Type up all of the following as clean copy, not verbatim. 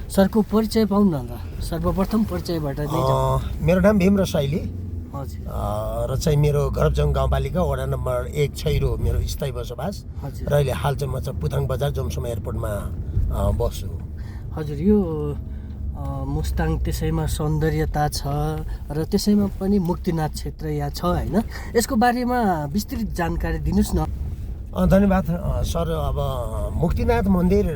सरको परिचय पाउँ न त, सर्वप्रथम परिचयबाट नै जाउँ। मेरो नाम भीम रसाइली हजुर र चाहिँ मेरो घरपजङ गाउँपालिका वडा नम्बर 1 छैरो मेरो स्थायी बसोबास हजुर र अहिले हाल चाहिँ म चाहिँ पुथाङ बजार जोमसोमा एयरपोर्टमा बस्छु। हजुर यो मुस्ताङ त्यसैमा सौन्दर्यता छ र त्यसैमा पनि मुक्तिनाथ क्षेत्र यहाँ छ होइन, यसको बारेमा विस्तृत जानकारी दिनुहोस् न। धन्यवाद सर। अब मुक्तिनाथ मन्दिर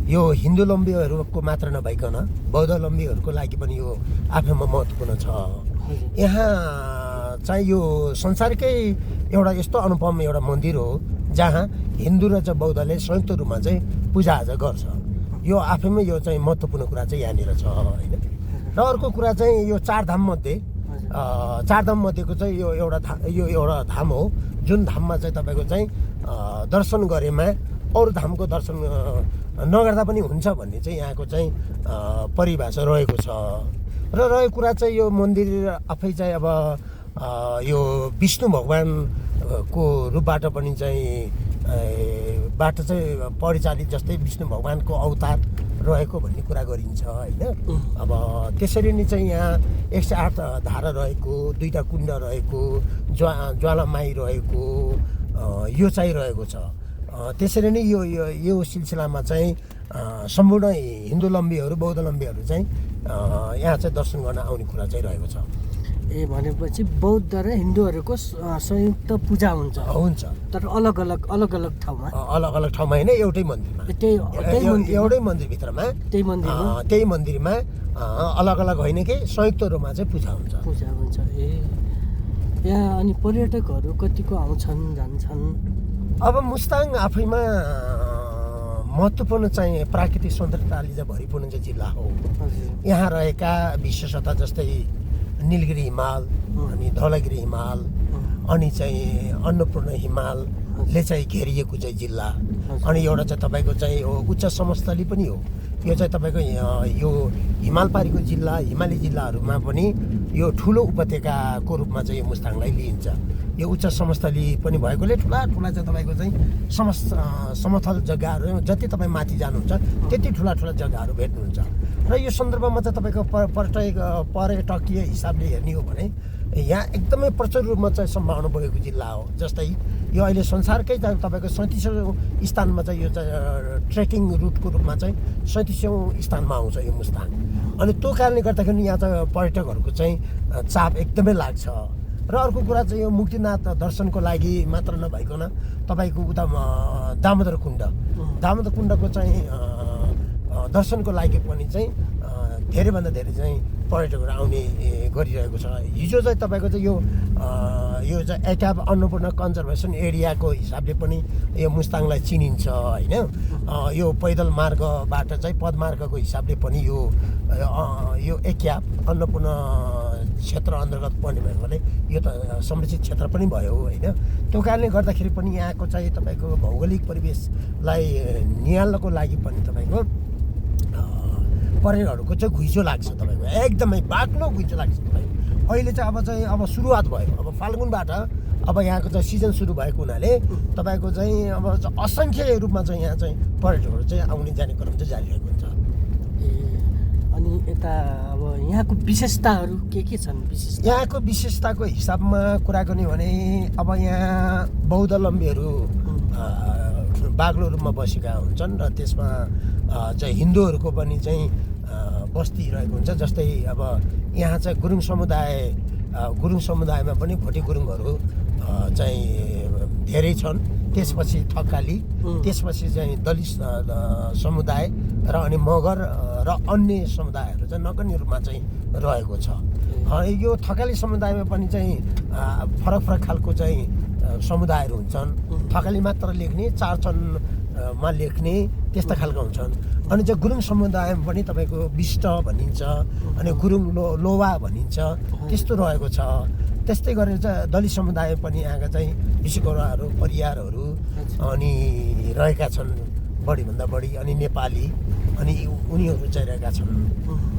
यो हिन्दूलम्बीहरूको मात्र नभइकन बौद्धलम्बीहरूको लागि पनि यो आफैमा महत्त्वपूर्ण छ। यहाँ चाहिँ यो संसारकै एउटा यस्तो अनुपम एउटा मन्दिर हो जहाँ हिन्दू र चाहिँ बौद्धले संयुक्त रूपमा चाहिँ पूजाआजा गर्छ। यो आफैमा यो चाहिँ महत्त्वपूर्ण कुरा चाहिँ यहाँनिर छ होइन। र अर्को कुरा चाहिँ यो चारधाममध्येको चाहिँ यो एउटा धाम हो जुन धाममा चाहिँ तपाईँको चाहिँ दर्शन गरेमा अरू धामको दर्शन नगर्दा पनि हुन्छ भन्ने चाहिँ यहाँको चाहिँ परिभाषा रहेको छ। र रहेको कुरा चाहिँ यो मन्दिर आफै चाहिँ अब यो विष्णु भगवानको रूपबाट पनि चाहिँ परिचालित जस्तै विष्णु भगवानको अवतार रहेको भन्ने कुरा गरिन्छ होइन। अब त्यसरी नै चाहिँ यहाँ 108 धारा रहेको, 2टा कुण्ड रहेको, ज्वालामाई रहेको यो चाहिँ रहेको छ। त्यसरी नै यो सिलसिलामा चाहिँ सम्पूर्ण हिन्दूलम्बीहरू बौद्धलम्बीहरू चाहिँ यहाँ चाहिँ दर्शन गर्न आउने कुरा चाहिँ रहेको छ। भनेपछि बौद्ध र हिन्दूहरूको संयुक्त पूजा हुन्छ तर अलग अलग ठाउँमा होइन, एउटै मन्दिरमा एउटै मन्दिरभित्रमा त्यही मन्दिरमा अलग अलग होइन कि संयुक्त रूपमा चाहिँ पूजा हुन्छ। यहाँ अनि पर्यटकहरू कतिको आउँछन् जान्छन्? अब मुस्ताङ आफैमा महत्त्वपूर्ण चाहिँ प्राकृतिक सौन्दर्यताले चाहिँ भरिपूर्ण चाहिँ जिल्ला हो। यहाँ रहेका विशेषता जस्तै नीलगिरी हिमाल अनि धौलागिरी हिमाल अनि चाहिँ अन्नपूर्ण हिमालले चाहिँ घेरिएको चाहिँ जिल्ला अनि एउटा चाहिँ तपाईँको चाहिँ उच्च समस्थली पनि हो। यो चाहिँ तपाईँको यो हिमालपारीको जिल्ला हिमाली जिल्लाहरूमा पनि यो ठुलो उपत्यकाको रूपमा चाहिँ यो मुस्ताङलाई लिइन्छ। यो उच्च समस्थली पनि भएकोले ठुला चाहिँ तपाईँको चाहिँ समथल जग्गाहरू जति तपाईँ माथि जानुहुन्छ त्यति ठुला जग्गाहरू भेट्नुहुन्छ। र यो सन्दर्भमा चाहिँ तपाईँको पर्यटकीय हिसाबले हेर्ने हो भने यहाँ एकदमै प्रचुर रूपमा चाहिँ सम्भावना बगेको जिल्ला हो। जस्तै यो अहिले संसारकै तपाईँको 37औँ स्थानमा चाहिँ यो चाहिँ ट्रेकिङ रुटको रूपमा चाहिँ 37औँ स्थानमा आउँछ यो मुस्ताङ। अनि त्यो कारणले गर्दाखेरि यहाँ चाहिँ पर्यटकहरूको चाहिँ चाप एकदमै लाग्छ। र अर्को कुरा चाहिँ यो मुक्तिनाथ दर्शनको लागि मात्र नभइकन तपाईँको उता दामोदर कुण्डको चाहिँ दर्शनको लागि पनि चाहिँ धेरैभन्दा धेरै चाहिँ पर्यटकहरू आउने गरिरहेको छ। हिजो चाहिँ तपाईँको चाहिँ यो चाहिँ एकाब अन्नपूर्ण कन्जर्भेसन एरियाको हिसाबले पनि यो मुस्ताङलाई चिनिन्छ होइन। यो पैदल मार्गबाट चाहिँ पदमार्गको हिसाबले पनि यो एकाब अन्नपूर्ण क्षेत्र अन्तर्गत पर्ने भएकोले यो त संरक्षित क्षेत्र पनि भयो होइन। त्यो कारणले गर्दाखेरि पनि यहाँको चाहिँ तपाईँको भौगोलिक परिवेशलाई निहाल्नको लागि पनि तपाईँको पर्यटकहरूको चाहिँ घुइँचो लाग्छ। तपाईँको एकदमै बाक्लो घुइँचो लाग्छ तपाईँको। अहिले चाहिँ अब सुरुवात भयो, अब फाल्गुनबाट अब यहाँको चाहिँ सिजन सुरु भएको हुनाले तपाईँको चाहिँ अब असङ्ख्य रूपमा चाहिँ यहाँ चाहिँ पर्यटकहरू चाहिँ आउने जाने क्रम चाहिँ जारी रहेको हुन्छ। अनि यता अब यहाँको विशेषताहरू के छन्? यहाँको विशेषताको हिसाबमा कुरा गर्ने भने अब यहाँ बौद्धलम्बीहरू बाक्लो रूपमा बसेका हुन्छन् र त्यसमा चाहिँ हिन्दूहरूको पनि चाहिँ बस्ती रहेको हुन्छ। जस्तै अब यहाँ चाहिँ गुरुङ समुदायमा पनि भोटे गुरुङहरू चाहिँ धेरै छन्। त्यसपछि थकाली, त्यसपछि चाहिँ दलित समुदाय र अनि मगर र अन्य समुदायहरू चाहिँ नगण्य रूपमा चाहिँ रहेको छ। यो थकाली समुदायमा पनि चाहिँ फरक खालको चाहिँ समुदायहरू हुन्छन्। थकाली मात्र लेख्ने, चारचनमा लेख्ने त्यस्ता खालका हुन्छन्। अनि चाहिँ गुरुङ समुदायमा पनि तपाईँको विष्ट भनिन्छ अनि गुरुङ लोवा भनिन्छ, त्यस्तो रहेको छ। त्यस्तै गरेर चाहिँ दलित समुदाय पनि यहाँका चाहिँ विश्वकर्माहरू परियारहरू अनि रहेका छन् बढीभन्दा बढी। अनि नेपाली अनि उनीहरू चाहिँ रहेका छन्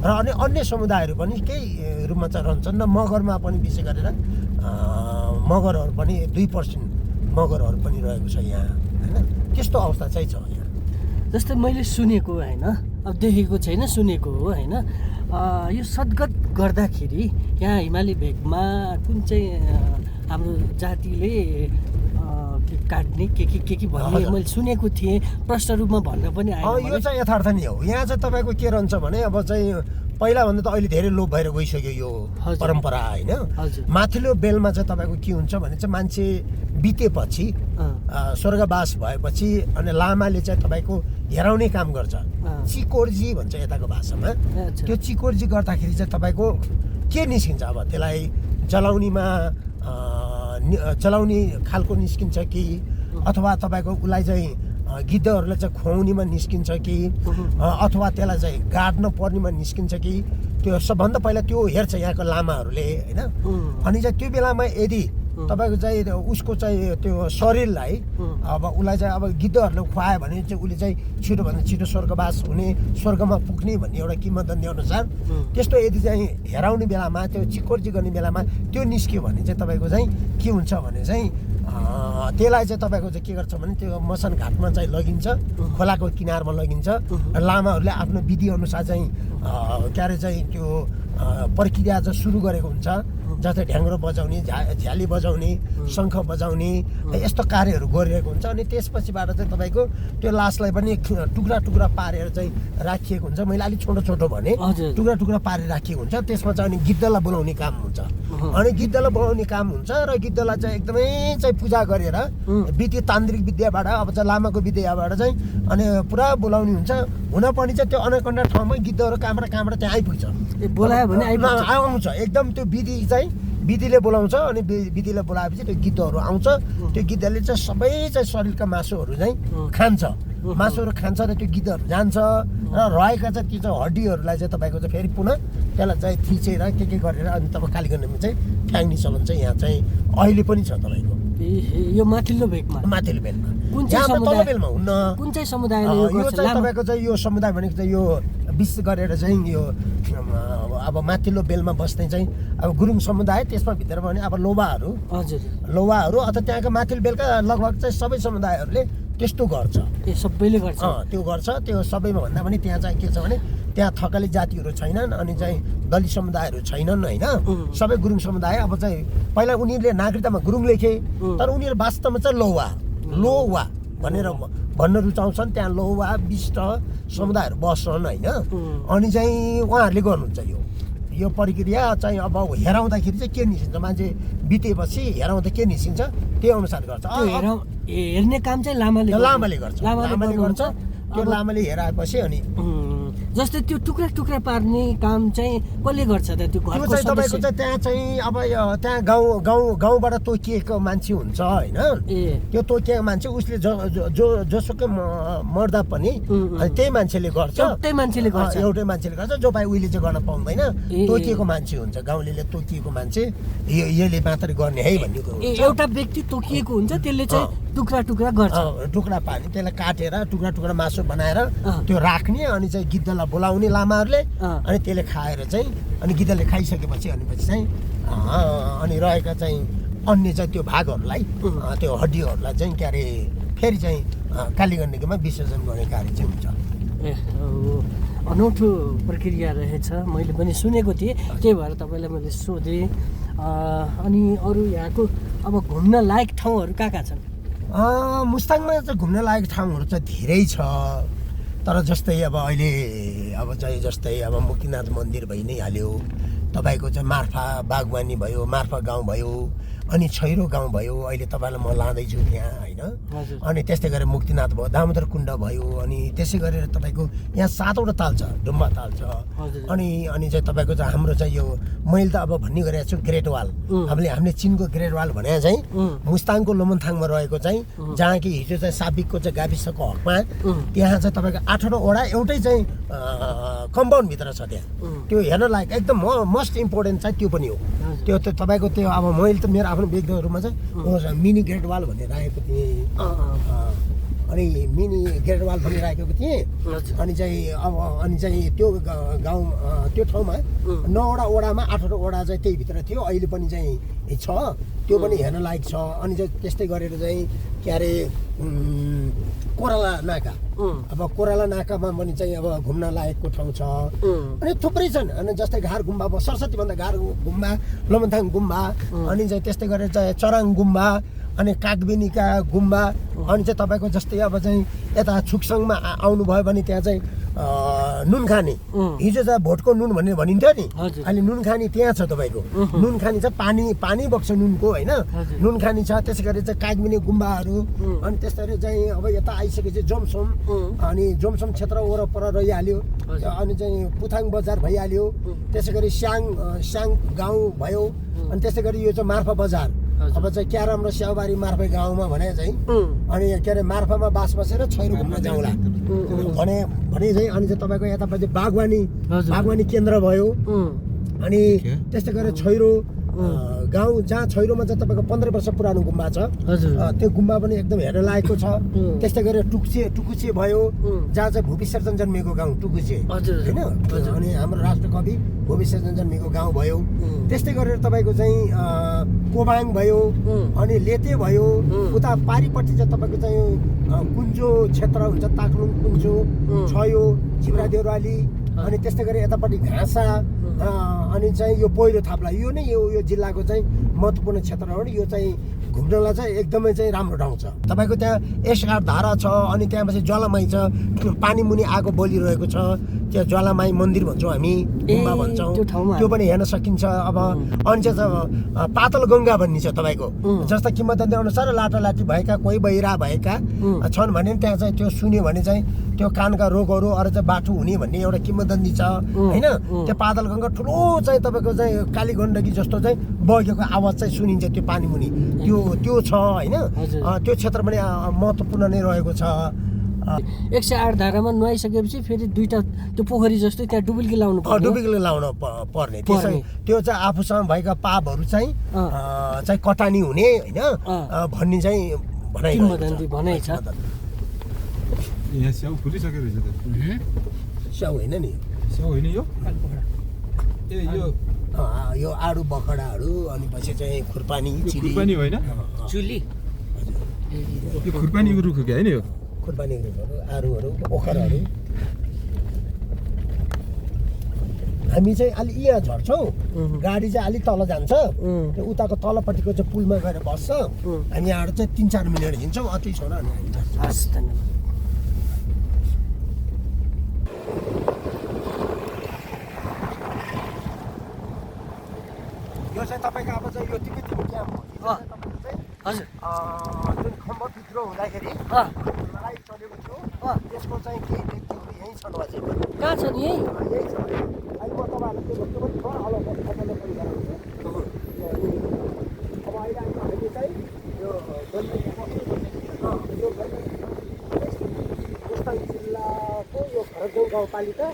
र अनि अन्य समुदायहरू पनि केही रूपमा चाहिँ रहन्छन्। र मगरमा पनि विशेष गरेर मगरहरू पनि 2% मगरहरू पनि रहेको छ यहाँ होइन। त्यस्तो अवस्था चाहिँ छ यहाँ। जस्तै मैले सुनेको होइन अब देखेको छैन सुनेको हो होइन। यो सद्गत गर्दाखेरि यहाँ हिमाली भेगमा कुन चाहिँ हाम्रो जातिले काट्ने के भन्ने मैले सुनेको थिएँ, प्रष्ट रूपमा भन्न पनि आयो। यो चाहिँ यथार्थ नै हो। यहाँ चाहिँ तपाईँको के रहन्छ भने अब चाहिँ पहिलाभन्दा त अहिले धेरै लोप भएर गइसक्यो यो परम्परा होइन। माथिल्लो बेलमा चाहिँ तपाईँको के हुन्छ भने चाहिँ मान्छे बितेपछि स्वर्गवास भएपछि अनि लामाले चाहिँ तपाईँको हेराउने काम गर्छ। चिकोर्जी भन्छ यताको भाषामा। त्यो चिकोर्जी गर्दाखेरि चाहिँ तपाईँको के निस्किन्छ, अब त्यसलाई जलाउने खालको निस्किन्छ कि अथवा तपाईँको उसलाई चाहिँ गिद्धहरूलाई चाहिँ खुवाउनेमा निस्किन्छ कि अथवा त्यसलाई चाहिँ गाड्न पर्नेमा निस्किन्छ कि त्यो सबभन्दा पहिला त्यो हेर्छ यहाँको लामाहरूले होइन। अनि चाहिँ त्यो बेलामा यदि तपाईँको चाहिँ उसको चाहिँ त्यो शरीरलाई अब उसलाई चाहिँ अब गिद्धहरूले खुवायो भने चाहिँ उसले चाहिँ छिटोभन्दा छिटो स्वर्गवास हुने, स्वर्गमा पुग्ने भन्ने एउटा किंवदन्ती अनुसार त्यस्तो यदि चाहिँ हेराउने बेलामा त्यो चिकोर्जी गर्ने बेलामा त्यो निस्क्यो भने चाहिँ तपाईँको चाहिँ के हुन्छ भने चाहिँ त्यसलाई चाहिँ तपाईँको चाहिँ के गर्छ भने त्यो मसान घाटमा चाहिँ लगिन्छ, खोलाको किनारमा लगिन्छ। लामाहरूले आफ्नो विधि अनुसार चाहिँ के अरे चाहिँ त्यो प्रक्रिया चाहिँ सुरु गरेको हुन्छ। जस्तै ढ्याङ्ग्रो बजाउने, झ्याली बजाउने, शङ्ख बजाउने यस्तो कार्यहरू गरिरहेको हुन्छ। अनि त्यसपछिबाट चाहिँ तपाईँको त्यो लासलाई पनि टुक्रा टुक्रा पारेर चाहिँ राखिएको हुन्छ। मैले अलिक छोटो छोटो भने टुक्रा टुक्रा पारेर राखिएको हुन्छ। त्यसमा चाहिँ अनि गिद्धलाई बोलाउने काम हुन्छ। अनि गिद्धलाई बोलाउने काम हुन्छ र गिद्धलाई चाहिँ एकदमै चाहिँ पूजा गरेर विधि तान्त्रिक विद्याबाट अब चाहिँ लामाको विद्याबाट चाहिँ अनि पुरा बोलाउने हुन्छ। हुन पनि चाहिँ त्यो अनकन्डा ठाउँमै गिद्धहरू कहाँबाट त्यहाँ आइपुग्छ। बोलायो भने आउँछ एकदम त्यो विधि चाहिँ विधिले बोलाउँछ। अनि विधिले बोलाएपछि त्यो गिद्धहरू आउँछ। त्यो गिद्धले चाहिँ सबै चाहिँ शरीरका मासुहरू चाहिँ खान्छ, मासुहरू खान्छ र त्यो गिद्धहरू जान्छ र रहेका चाहिँ त्यो चाहिँ हड्डीहरूलाई चाहिँ तपाईँको चाहिँ फेरि पुनः त्यसलाई चाहिँ थिचेर के गरेर अनि तपाईँ कालीगण्डमा चाहिँ फ्याँक्ने चलन चाहिँ यहाँ चाहिँ अहिले पनि छ तपाईँको यो माथिल्लो भेगमा। माथिल्लो बेलमा कुन चाहिँ तल्लो बेलमा हुन्न। कुन चाहिँ समुदायले यो चाहिँ तपाईँको चाहिँ यो समुदाय भनेको चाहिँ यो विशेष गरेर चाहिँ यो अब माथिल्लो बेलमा बस्ने चाहिँ अब गुरुङ समुदाय, त्यसमा भित्र भने अब लोवाहरू अथवा त्यहाँका माथिल्लो बेलका लगभग चाहिँ सबै समुदायहरूले त्यस्तो गर्छ। सबैले गर्छ त्यो गर्छ। त्यो सबैमा भन्दा पनि त्यहाँ चाहिँ के छ भने त्यहाँ थकाली जातिहरू छैनन् अनि चाहिँ दलित समुदायहरू छैनन् होइन। सबै गुरुङ समुदाय। अब चाहिँ पहिला उनीहरूले नागरिकतामा गुरुङ लेखे तर उनीहरू वास्तवमा चाहिँ लोवा भनेर भन्न रुचाउँछन्। त्यहाँ लोवा विष्ट समुदायहरू बस्छन् होइन। अनि चाहिँ उहाँहरूले गर्नुहुन्छ यो प्रक्रिया चाहिँ अब हेराउँदाखेरि चाहिँ के निस्किन्छ, मान्छे बितेपछि हेराउँदा के निस्किन्छ त्यही अनुसार गर्छ। हेर्ने काम चाहिँ लामाले गर्छ। त्यो लामाले हेराएपछि अनि जस्तै त्यो टुक्रा टुक्रा पार्ने काम चाहिँ कसले गर्छ त? त्यो चाहिँ तपाईँको चाहिँ त्यहाँ चाहिँ अब त्यहाँ गाउँबाट तोकिएको मान्छे हुन्छ होइन। त्यो तोकिएको मान्छे उसले जोसुकै मर्दा पनि त्यही मान्छेले गर्छ। एउटै मान्छेले गर्छ। जो भाइ उहिले चाहिँ गर्न पाउँदैन, तोकिएको मान्छे हुन्छ। गाउँले तोकिएको मान्छे यसले मात्रै गर्ने है भन्ने कुरो हुन्छ। एउटा व्यक्ति तोकिएको हुन्छ, त्यसले चाहिँ टुक्रा टुक्रा गर्छ। टुक्रा पार्ने, त्यसलाई काटेर टुक्रा टुक्रा मासु बनाएर त्यो राख्ने अनि चाहिँ गिद्धलाई बोलाउने लामाहरूले अनि त्यसले खाएर चाहिँ अनि गिद्धले खाइसकेपछि अनि चाहिँ अनि रहेका चाहिँ अन्य चाहिँ त्यो भागहरूलाई त्यो हड्डीहरूलाई चाहिँ के अरे फेरि चाहिँ कालीगण्डकीमा विसर्जन गर्ने कार्य चाहिँ हुन्छ। अनौठो प्रक्रिया रहेछ, मैले पनि सुनेको थिएँ, त्यही भएर तपाईँलाई मैले सोधेँ। अनि अरू यहाँको अब घुम्न लायक ठाउँहरू कहाँ छन्? मुस्ताङमा चाहिँ घुम्न लायक ठाउँहरू चाहिँ धेरै छ। तर जस्तै अब अहिले अब चाहिँ जस्तै अब मुक्तिनाथ मन्दिर भइ नै हाल्यो, तपाईँको चाहिँ मार्फा बागवानी भयो, मार्फा गाउँ भयो, अनि छैरो गाउँ भयो। अहिले तपाईँलाई म लाँदैछु त्यहाँ होइन। अनि त्यस्तै गरेर मुक्तिनाथ भयो, दामोदर कुण्ड भयो। अनि त्यसै गरेर तपाईँको यहाँ 7वटा ताल छ, ढुम्बा ताल छ। अनि चाहिँ तपाईँको चाहिँ हाम्रो चाहिँ यो मैले त अब भन्ने गरेको छु ग्रेट वाल। हामीले चिनको ग्रेट वाल भने चाहिँ मुस्ताङको लोमनथाङमा रहेको चाहिँ जहाँ कि हिजो चाहिँ साबिकको चाहिँ गाविसको हकमा त्यहाँ चाहिँ तपाईँको 8वटा वडा एउटै चाहिँ कम्पाउन्डभित्र छ। त्यहाँ त्यो हेर्न लायक एकदम मोस्ट इम्पोर्टेन्ट चाहिँ त्यो पनि हो। त्यो त तपाईँको त्यो अब मैले त मेरो आफ्नो व्यक्तिहरूमा चाहिँ मिनी ग्रेट वाल भनेर राखेको थिएँ। अनि मिनी ग्रेडवाल पनि राखेको थिएँ। हजुर। अनि चाहिँ त्यो गाउँ त्यो ठाउँमा 9वटा वडामा 8वटा वडा चाहिँ त्यही भित्र थियो। अहिले पनि चाहिँ छ, त्यो पनि हेर्न लायक छ। अनि चाहिँ त्यस्तै गरेर चाहिँ के अरे कोराला नाका, अब कोराला नाकामा पनि चाहिँ अब घुम्न लायकको ठाउँ छ। अनि थुप्रै छन्। अनि जस्तै घार गुम्बा, सरस्वतीभन्दा घार गुम्बा, लमनथाङ गुम्बा, अनि चाहिँ त्यस्तै गरेर चाहिँ चराङ गुम्बा, अनि कागबेनीका गुम्बा, अनि चाहिँ तपाईँको जस्तै अब चाहिँ यता छुकसङमा आउनुभयो भने त्यहाँ चाहिँ नुनखानी, हिजो चाहिँ भोटको नुन भनेर भनिन्थ्यो नि, अहिले नुनखानी त्यहाँ छ तपाईँको। नुनखानी छ, पानी बग्छ नुनको होइन, नुनखानी छ। त्यसै गरी चाहिँ कागबेनी गुम्बाहरू, अनि त्यसरी चाहिँ अब यता आइसकेपछि जोमसोम, अनि जोमसोम क्षेत्र वरपर रहिहाल्यो। अनि चाहिँ पुथाङ बजार भइहाल्यो। त्यसै गरी स्याङ गाउँ भयो। अनि त्यसै गरी यो चाहिँ मार्फा बजार, अब चाहिँ क्यारम र स्याउबारी मार्फा गाउँमा भने चाहिँ अनि के अरे मार्फामा बास बसेर छैरो घुम्न जाउँला भने चाहिँ अनि चाहिँ तपाईँको यतापट्टि बागवानी केन्द्र भयो। अनि त्यस्तै गरेर छैरो गाउँ, जहाँ छैरोमा चाहिँ तपाईँको 15 वर्ष पुरानो गुम्बा छ, त्यो गुम्बा पनि एकदम हेर्न लायकको छ। त्यस्तै गरेर टुकुचे भयो, जहाँ चाहिँ भूपी सर्जन जन्मिएको गाउँ टुकुचे होइन, अनि हाम्रो राष्ट्रकवि भूपी सर्जन जन्मिएको गाउँ भयो। त्यस्तै गरेर तपाईँको चाहिँ कोबाङ भयो, अनि लेते भयो। उता पारिपट्टि चाहिँ तपाईँको चाहिँ कुन्जो क्षेत्र हुन्छ, ताक्लुङ कुन्जो छ, यो झिब्रा देउराली। अनि त्यस्तै गरी यतापट्टि घाँसा, अनि चाहिँ यो पहिलो थाप्ला, यो नै यो जिल्लाको चाहिँ महत्त्वपूर्ण क्षेत्र हो। यो चाहिँ घुम्नलाई चाहिँ एकदमै चाहिँ राम्रो ठाउँ छ। तपाईँको त्यहाँ एसघाट धारा छ, अनि त्यहाँपछि ज्वालामाई छ, पानी मुनि आगो बलिरहेको छ। त्यहाँ ज्वालामाई मन्दिर भन्छौँ हामी, गुम्बा भन्छौँ, त्यो पनि हेर्न सकिन्छ। अब अनि चाहिँ पातल गङ्गा भन्ने छ तपाईँको, जस्तो किम्वदन्ती अनुसार लाटालाटी भएका कोही बहिरा भएका छन् भने त्यहाँ चाहिँ त्यो सुन्यो भने चाहिँ त्यो कानका रोगहरू अरू चाहिँ बाटो हुने भन्ने एउटा किम्वदन्ती छ होइन। त्यो पातल गङ्गा ठुलो चाहिँ तपाईँको चाहिँ काली गण्डकी जस्तो चाहिँ बगेको आवाज चाहिँ सुनिन्छ त्यो पानी मुनि, त्यो छ होइन। त्यो क्षेत्र पनि महत्त्वपूर्ण नै रहेको छ। 108 धारामा नुहाइसकेपछि फेरि दुईटा त्यो पोखरी जस्तो त्यहाँ डुबुल्की लाउनु पर्ने। त्यो चाहिँ आफूसँग भएका पापहरू चाहिँ कटानी हुने होइन भन्ने चाहिँ भनाइ छ। यहाँ स्याउ फुलिसक्यो रहेछ त। स्याउ होइन नि, स्याउ होइन यो, ए यो आडु बखडाहरू, अनि पछि चाहिँ खुर्पानी होइन, चुली, यो खुर्पानीको रुख हो कि होइन? यो खुर्पानी रुखहरू, आरुहरू, ओखरहरू। हामी चाहिँ अलि यहाँ झर्छौँ, गाडी चाहिँ अलिक तल जान्छ, उताको तलपट्टिको चाहिँ पुलमा गएर बस्छ। हामी यहाँबाट चाहिँ 3-4 मिनट हिँड्छौँ, अति छ र। हस्, धन्यवाद। यो चाहिँ तपाईँको अब चाहिँ यो तिब्बती क्याम्प हो। हजुर, जुन खम्बभित्र हुँदाखेरि लडाइँ चलेको थियो, त्यसको चाहिँ केही व्यक्तिहरू यहीँ छन् अझै। कहाँ छ नि? यही छ। अहिले म तपाईँहरूलाई त्यो भक्तु पनि छ, अलग पनि गराउँछु। अब अहिले हामी चाहिँ यो मुस्ताङ जिल्लाको यो भरतगाउँ गाउँपालिका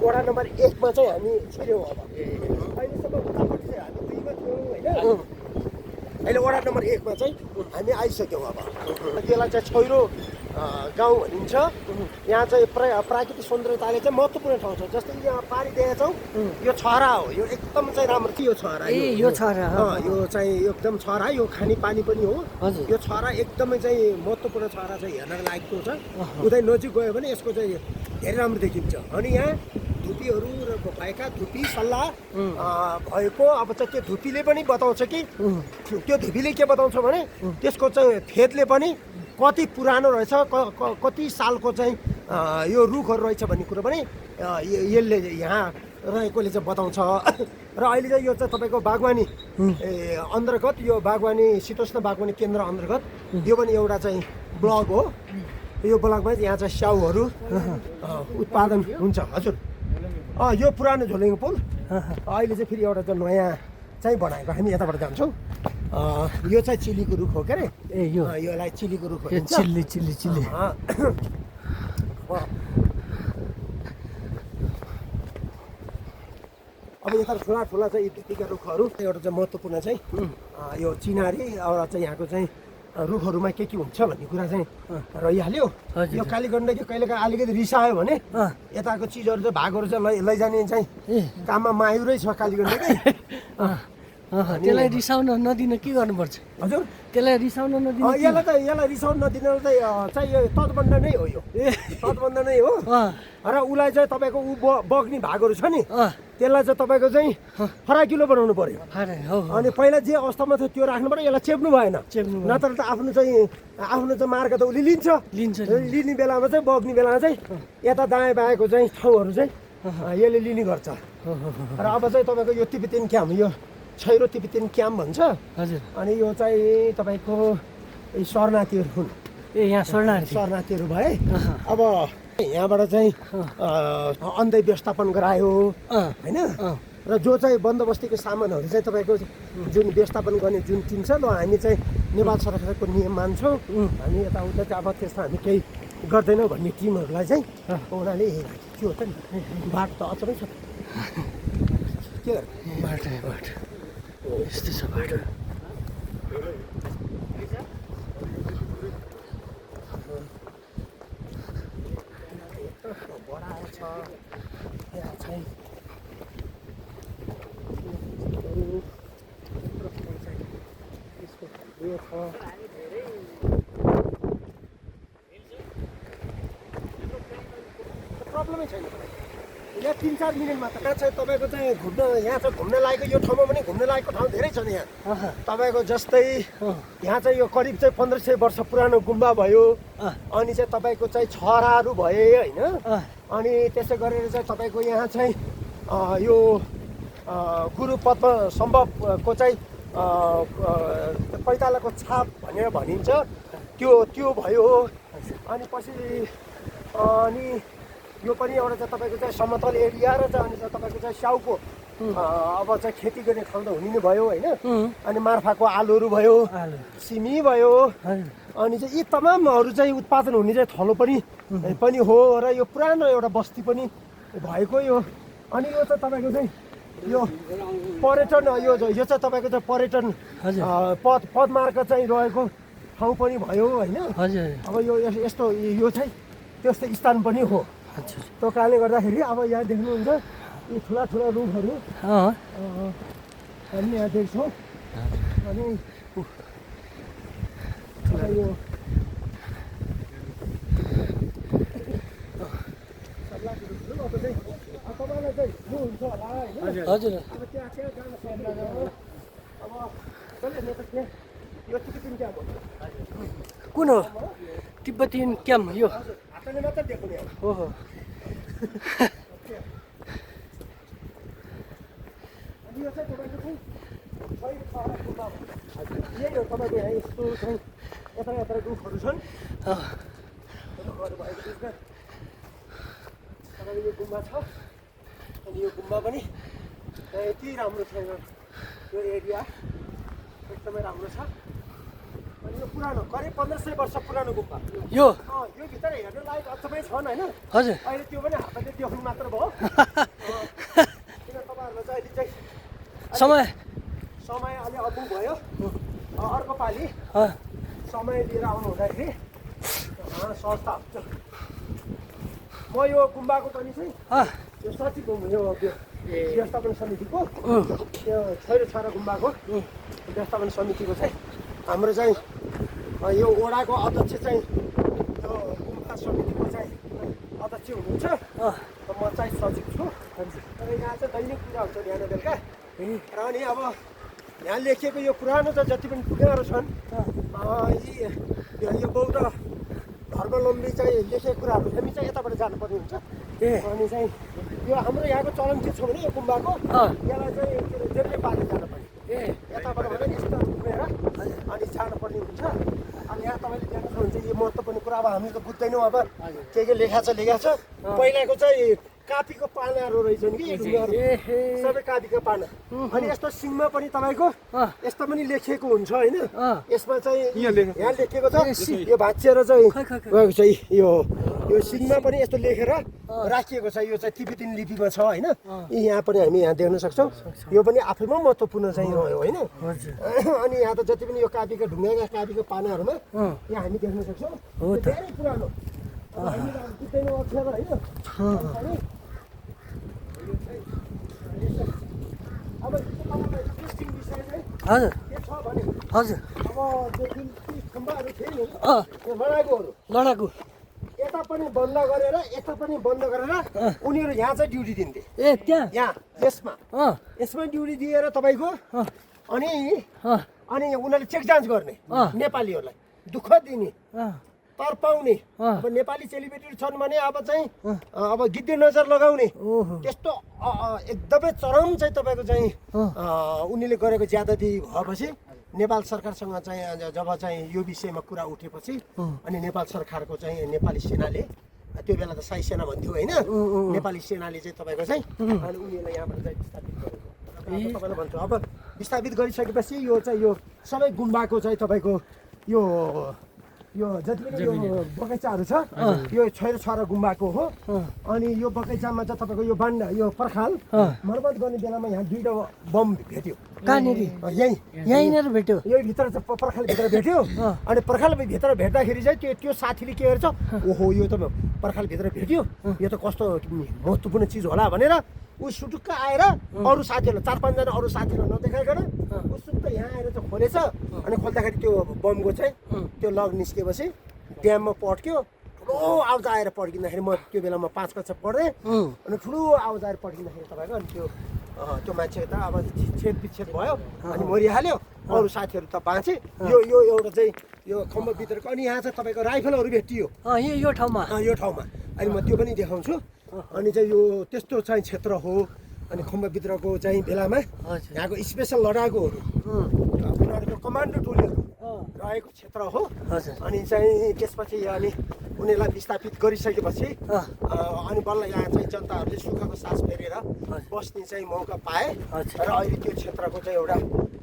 वडा नम्बर 1मा चाहिँ हामी छिर्यौँ। अब अहिलेसम्म उतापट्टि चाहिँ हामी 2मा थियौँ होइन, अहिले वडा नम्बर 1मा चाहिँ हामी आइसक्यौँ। अब त्यसलाई चाहिँ छैरो गाउँ भनिन्छ। यहाँ चाहिँ प्राकृतिक सौन्दर्यताले चाहिँ महत्त्वपूर्ण ठाउँ छ। जस्तै यहाँ पानी देखेका छौँ, यो छहरा हो, यो एकदम चाहिँ राम्रो थियो। यो छहरा, यो छहरा, यो चाहिँ एकदम छहरा, यो खाने पानी पनि हो। यो छहरा एकदमै चाहिँ महत्त्वपूर्ण छहरा चाहिँ हेर्न लायकको छ। उतै नजिक गयो भने यसको चाहिँ धेरै राम्रो देखिन्छ। अनि यहाँ धुपीहरू भएका, धुपी सल्लाह भएको। अब चाहिँ त्यो धुपीले पनि बताउँछ कि, त्यो धुपीले के बताउँछ भने त्यसको चाहिँ फेदले पनि कति पुरानो रहेछ, कति सालको चाहिँ यो रुखहरू रहेछ भन्ने कुरो पनि यसले यहाँ रहेकोले चाहिँ बताउँछ। र अहिले चाहिँ यो चाहिँ तपाईँको बागवानी अन्तर्गत, यो बागवानी शीतोष्ण बागवानी केन्द्र अन्तर्गत यो पनि एउटा चाहिँ ब्लक हो। यो ब्लकमा यहाँ चाहिँ स्याउहरू उत्पादन हुन्छ। हजुर, यो पुरानो झोलेङ्गे पुल अहिले चाहिँ फेरि एउटा चाहिँ नयाँ चाहिँ बनाएको। हामी यताबाट जान्छौँ। यो चाहिँ चिलीको रुख हो के अरे, योलाई चिलीको रुख हो। चिल्ली अब यता ठुला चाहिँ धुपीका रुखहरू एउटा चाहिँ महत्त्वपूर्ण चाहिँ यो चिनारी, एउटा चाहिँ यहाँको चाहिँ रुखहरूमा के हुन्छ भन्ने कुरा चाहिँ रहिहाल्यो। हजुर। यो कालीगण्डकी कहिलेकाहीँ अलिकति रिसायो भने यताको चिजहरू चाहिँ भागहरू चाहिँ लैजाने चाहिँ काममा मायुरै छ कालीगण्डकै। त्यसलाई रिसाउन नदिन के गर्नुपर्छ? हजुर, त्यसलाई रिसाउन नदिन यसलाई रिसाउन नदिन चाहिँ यो तटबन्ध नै हो। यो तटबन्ध नै हो र उसलाई चाहिँ तपाईँको बग्ने भागहरू छ नि त्यसलाई चाहिँ तपाईँको चाहिँ फराकिलो बनाउनु पर्यो। अनि पहिला जे अवस्थामा थियो त्यो राख्नु पर्यो, यसलाई चेप्नु भएन। नत्र त आफ्नो चाहिँ मार्ग त उसले लिने बेलामा चाहिँ बग्ने बेलामा चाहिँ यता दायाँ बायाँको चाहिँ ठाउँहरू चाहिँ यसले लिने गर्छ। र अब चाहिँ तपाईँको यो तिब्बतीन क्याम्प, यो छैरो तिब्बतीन क्याम्प भन्छ। हजुर। अनि यो चाहिँ तपाईँको शरणार्थीहरू हुन्। यहाँ शरणार्थीहरू भए अब यहाँबाट चाहिँ अन्त्य व्यवस्थापन गरायो होइन। र जो चाहिँ बन्दोबस्तीको सामानहरू चाहिँ तपाईँको जुन व्यवस्थापन गर्ने जुन टिम छ ल हामी चाहिँ नेपाल सरकारको नियम मान्छौँ, हामी यताउता चाहिँ अब त्यसमा हामी केही गर्दैनौँ भन्ने टिमहरूलाई चाहिँ उनीहरूले के हो त नि बाटो त अचम्मै छ के बाटो यस्तो छ बाटो। बढाएको छ यहाँ चाहिँ प्रब्लमै छैन। यहाँ 3-4 मिनटमा त कहाँ चाहिँ तपाईँको चाहिँ घुम्न यहाँ चाहिँ घुम्न लायकको यो ठाउँमा पनि घुम्न लायकको ठाउँ धेरै छ नि यहाँ। तपाईँको जस्तै यहाँ चाहिँ यो करिब चाहिँ 1500 वर्ष पुरानो गुम्बा भयो। अनि चाहिँ तपाईँको चाहिँ छहराहरू भए होइन। अनि त्यसै गरेर चाहिँ तपाईँको यहाँ चाहिँ यो गुरु पद्म सम्भवको चाहिँ पैतालाको छाप भनेर भनिन्छ त्यो भयो। अनि पछि अनि यो पनि एउटा चाहिँ तपाईँको चाहिँ समतल एरिया र चाहिँ अनि चाहिँ तपाईँको चाहिँ स्याउको अब चाहिँ खेती गर्ने ठाउँ त हुने नै भयो होइन। अनि मार्फाको आलुहरू भयो, सिमी भयो। अनि चाहिँ यी तमामहरू चाहिँ उत्पादन हुने चाहिँ थलो पनि हो र यो पुरानो एउटा बस्ती पनि भएको यो। अनि यो चाहिँ तपाईँको चाहिँ यो पर्यटन यो चाहिँ तपाईँको चाहिँ पर्यटन पदमार्ग चाहिँ रहेको ठाउँ पनि भयो होइन। अब यो यस्तो यो चाहिँ त्यस्तो स्थान पनि हो। त्यो कारणले गर्दाखेरि अब यहाँ देख्नुहुन्छ यी ठुला रुखहरू हामी यहाँ देख्छौँ। अनि यो तपाईँलाई चाहिँ हुन्छ होला होइन। हजुर। अब त्यहाँ जान सक्दैन। अब यो तिब्बतीन क्याम्प हो। कुन हो तिब्बतीन क्याम्प? यो हातले मात्रै देख्ने हो। अनि यो चाहिँ तपाईँको चाहिँ यही हो तपाईँको यहाँ यस्तो चाहिँ यता रुखहरू छन्। रुखहरू भएको बिचमा तपाईँको यो गुम्बा छ। अनि यो गुम्बा पनि यति राम्रो छ। यो एरिया एकदमै राम्रो छ। अनि यो पुरानो करिब 1500 वर्ष पुरानो गुम्बा यो भित्र हेर्नु लायक अचम्मै छन् होइन। हजुर। अहिले त्यो पनि हातले देख्नु मात्र भयो। किन तपाईँहरूलाई चाहिँ अहिले चाहिँ समय अलि अबु भयो। अर्को पालि समय लिएर आउनु हुँदाखेरि संस्था हुन्छ। म यो गुम्बाको पनि चाहिँ यो सचिव हुँ। यो व्यवस्थापन समितिको त्यो छैरो छारा गुम्बाको व्यवस्थापन समितिको चाहिँ हाम्रो चाहिँ यो वडाको अध्यक्ष चाहिँ यो गुम्बा समितिको चाहिँ अध्यक्ष हुनुहुन्छ। म चाहिँ सचिव छु। र यहाँ चाहिँ दैनिक पूजा हुन्छ बिहान बेलुका। र अनि अब यहाँ लेखिएको यो पुरानो चाहिँ जति पनि पुजाहरू छन् यो बौद्ध धर्मावलम्बी चाहिँ लेखेको कुराहरू हामी चाहिँ यताबाट जानुपर्ने हुन्छ। अनि चाहिँ यो हाम्रो यहाँको चलन के छ भने यो गुम्बाको यसलाई चाहिँ देब्रे पारेर जानुपर्ने। यताबाट भने यस्तो घुमेर अनि जानुपर्ने हुन्छ। अनि यहाँ तपाईँले देख्नुहुन्छ यो महत्त्वपूर्ण कुरा अब हामीले त बुझ्दैनौँ। अब के लेखा छ पहिलाको चाहिँ कापीको पानाहरू रहेछन् कि ढुङ्गाहरू सबै कापीको पाना अनि यस्तो सिङमा पनि तपाईँको यस्तो पनि लेखिएको हुन्छ होइन यसमा चाहिँ यहाँ लेखिएको छ यो भाँचिएर चाहिँ गएको छ यो सिङमा पनि यस्तो लेखेर राखिएको छ यो चाहिँ तिब्बती लिपिमा छ होइन यहाँ पनि हामी यहाँ देख्न सक्छौँ यो पनि आफैमा महत्त्वपूर्ण चाहिँ रह्यो होइन अनि यहाँ त जति पनि यो कापीको ढुङ्गाका कापीको पानाहरूमा यहाँ हामी देख्न सक्छौँ धेरै पुरानो अक्षर होइन अब इन्ट्रेस्टिङ विषय चाहिँ हजुर के छ भने हजुर अब त्यो जुन खम्बाहरू थिए नि त्यो लडाकुहरू यता पनि बन्द गरेर यता पनि बन्द गरेर उनीहरू यहाँ चाहिँ ड्युटी दिन्थे ए त्यहाँ यहाँ यसमा ड्युटी दिएर तपाईँको अनि उनीहरूले चेक जाँच गर्ने नेपालीहरूलाई दुःख दिने तर्पाउने अब नेपाली चेलीबेटीहरू छन् भने अब चाहिँ अब गिद्धे नजर लगाउने त्यस्तो एकदमै चरम चाहिँ तपाईँको चाहिँ उनीले गरेको ज्यादती भएपछि नेपाल सरकारसँग चाहिँ जब चाहिँ यो विषयमा कुरा उठेपछि अनि नेपाल सरकारको चाहिँ नेपाली सेनाले त्यो बेला त साई सेना भन्थ्यो होइन नेपाली सेनाले चाहिँ तपाईँको चाहिँ अनि उनीहरूलाई यहाँबाट चाहिँ विस्थापित गरेको तपाईँलाई भन्छु अब विस्थापित गरिसकेपछि यो चाहिँ यो सबै गुम्बाको चाहिँ तपाईँको यो जति पनि यो बगैँचाहरू छ यो छोरो छोरा गुम्बाको हो अनि यो बगैँचामा चाहिँ तपाईँको यो बान्डा यो पर्खाल मर्मत गर्ने बेलामा यहाँ 2टा बम भेट्यो कहाँनिर यहीँनिर भेट्यो यही भित्र चाहिँ पर्खालभित्र भेट्यो अनि पर्खालभित्र भेट्दाखेरि चाहिँ त्यो साथीले के गर्छ ओहो यो त पर्खालभित्र भेट्यो यो त कस्तो महत्त्वपूर्ण चिज होला भनेर ऊ सुटुक्क आएर अरू साथीहरूलाई 4-5 जना अरू साथीहरूलाई नदेखाइकन ऊ सुटुक्क यहाँ आएर चाहिँ खोलेछ अनि खोल्दाखेरि त्यो बमको चाहिँ त्यो लग निस्केपछि ड्याममा पड्क्यो ठुलो आवाज आएर पड्किँदाखेरि म त्यो बेलामा 5 कक्षा पढ्थेँ अनि ठुलो आवाज आएर पड्किँदाखेरि तपाईँको अनि त्यो मान्छे त अब छेदविच्छेद भयो अनि मरिहाल्यो अरू साथीहरू त बाँचे यो एउटा चाहिँ यो खम्बभित्रको अनि यहाँ चाहिँ तपाईँको राइफलहरू भेटियो यो ठाउँमा अनि म त्यो पनि देखाउँछु अनि चाहिँ यो त्यस्तो चाहिँ क्षेत्र हो अनि खम्बभित्रको चाहिँ बेलामा यहाँको स्पेसल लडाकुहरू उनीहरूको कमान्डो टोलीहरू रहेको क्षेत्र हो अनि चाहिँ त्यसपछि अनि उनीहरूलाई विस्थापित गरिसकेपछि अनि बल्ल यहाँ चाहिँ जनताहरूले सुखको सास फेरेर बस्ने चाहिँ मौका पाए र अहिले त्यो क्षेत्रको चाहिँ एउटा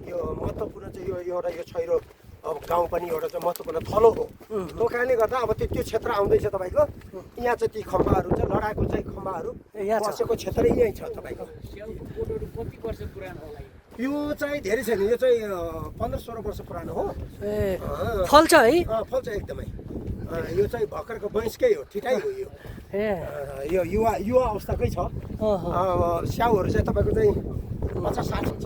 यो महत्त्वपूर्ण चाहिँ यो एउटा यो छैरो अब गाउँ पनि एउटा चाहिँ महत्त्वपूर्ण थलो हो त्यो कारणले गर्दा अब त्यो क्षेत्र आउँदैछ तपाईँको यहाँ चाहिँ ती खम्बाहरू चाहिँ लडाएको चाहिँ खम्बाहरू बसेको क्षेत्र यहीँ छ तपाईँको यो चाहिँ धेरै छैन यो चाहिँ 15-16 वर्ष पुरानो हो फल्छ है फल्छ एकदमै यो चाहिँ भर्खरको वयस्कै हो ठिकै हो यो युवा अवस्थाकै छ स्याउहरू चाहिँ तपाईँको चाहिँ 50-60 छ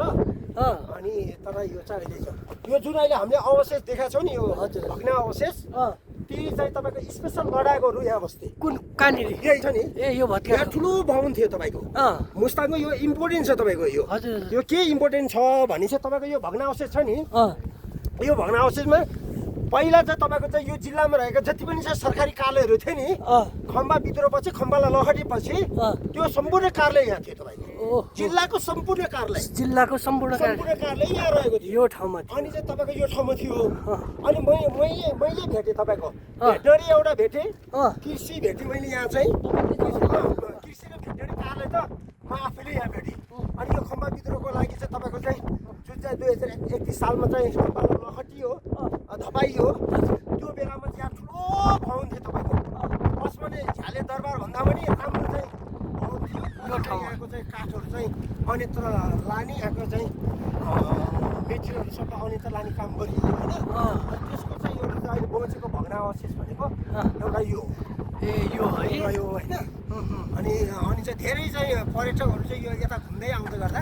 अनि तर यो चाहिँ अहिले छ यो जुन अहिले हामीले अवशेष देखाएको छौँ नि यो भग्ना अवशेष ती चाहिँ तपाईँको स्पेसल लडाकुहरू यहाँ बस्थे कुन कहाँनिर यही छ नि यो भत्किया ठुलो भवन थियो तपाईँको मुस्ताङको यो इम्पोर्टेन्ट छ तपाईँको यो के इम्पोर्टेन्ट छ भने चाहिँ तपाईँको यो भग्ना अवशेष छ नि यो भग्ना अवशेषमा पहिला चाहिँ तपाईँको चाहिँ यो जिल्लामा रहेका जति पनि चाहिँ सरकारी कार्यालयहरू थियो नि खम्बा बिद्रोहपछि खम्बालाई लहटेपछि त्यो सम्पूर्ण कार्यालय यहाँ थियो तपाईँको जिल्लाको सम्पूर्ण कार्यालय यहाँ रहेको थियो यो ठाउँमा अनि चाहिँ तपाईँको यो ठाउँमा थियो अनि मैले भेटेँ तपाईँको भेटनरी एउटा भेटेँ कृषि भेटेँ मैले यहाँ चाहिँ कृषि र भेटनरी कार्यालय त म आफैले यहाँ भेटेँ अनि यो खम्बा बिद्रोहको लागि चाहिँ तपाईँको चाहिँ जुन चाहिँ 2031 सालमा चाहिँ खम्बालाई लहटियो धपाइयो त्यो बेलामा चाहिँ यहाँ ठुलो भवन थियो तपाईँको बसमा नै झ्याले दरबार भन्दा पनि राम्रो चाहिँ भवन थियो यो ठाउँको चाहिँ काठहरू चाहिँ अन्यत्र लाने यहाँको चाहिँ मेटेरियलहरू सबै अन्यत्र लाने काम गरियो होइन त्यसको चाहिँ एउटा अहिले बचेको भग्ना अवशेष भनेको एउटा यो यो होइन अनि चाहिँ धेरै चाहिँ पर्यटकहरू चाहिँ यो यता घुम्दै आउँदै गर्दा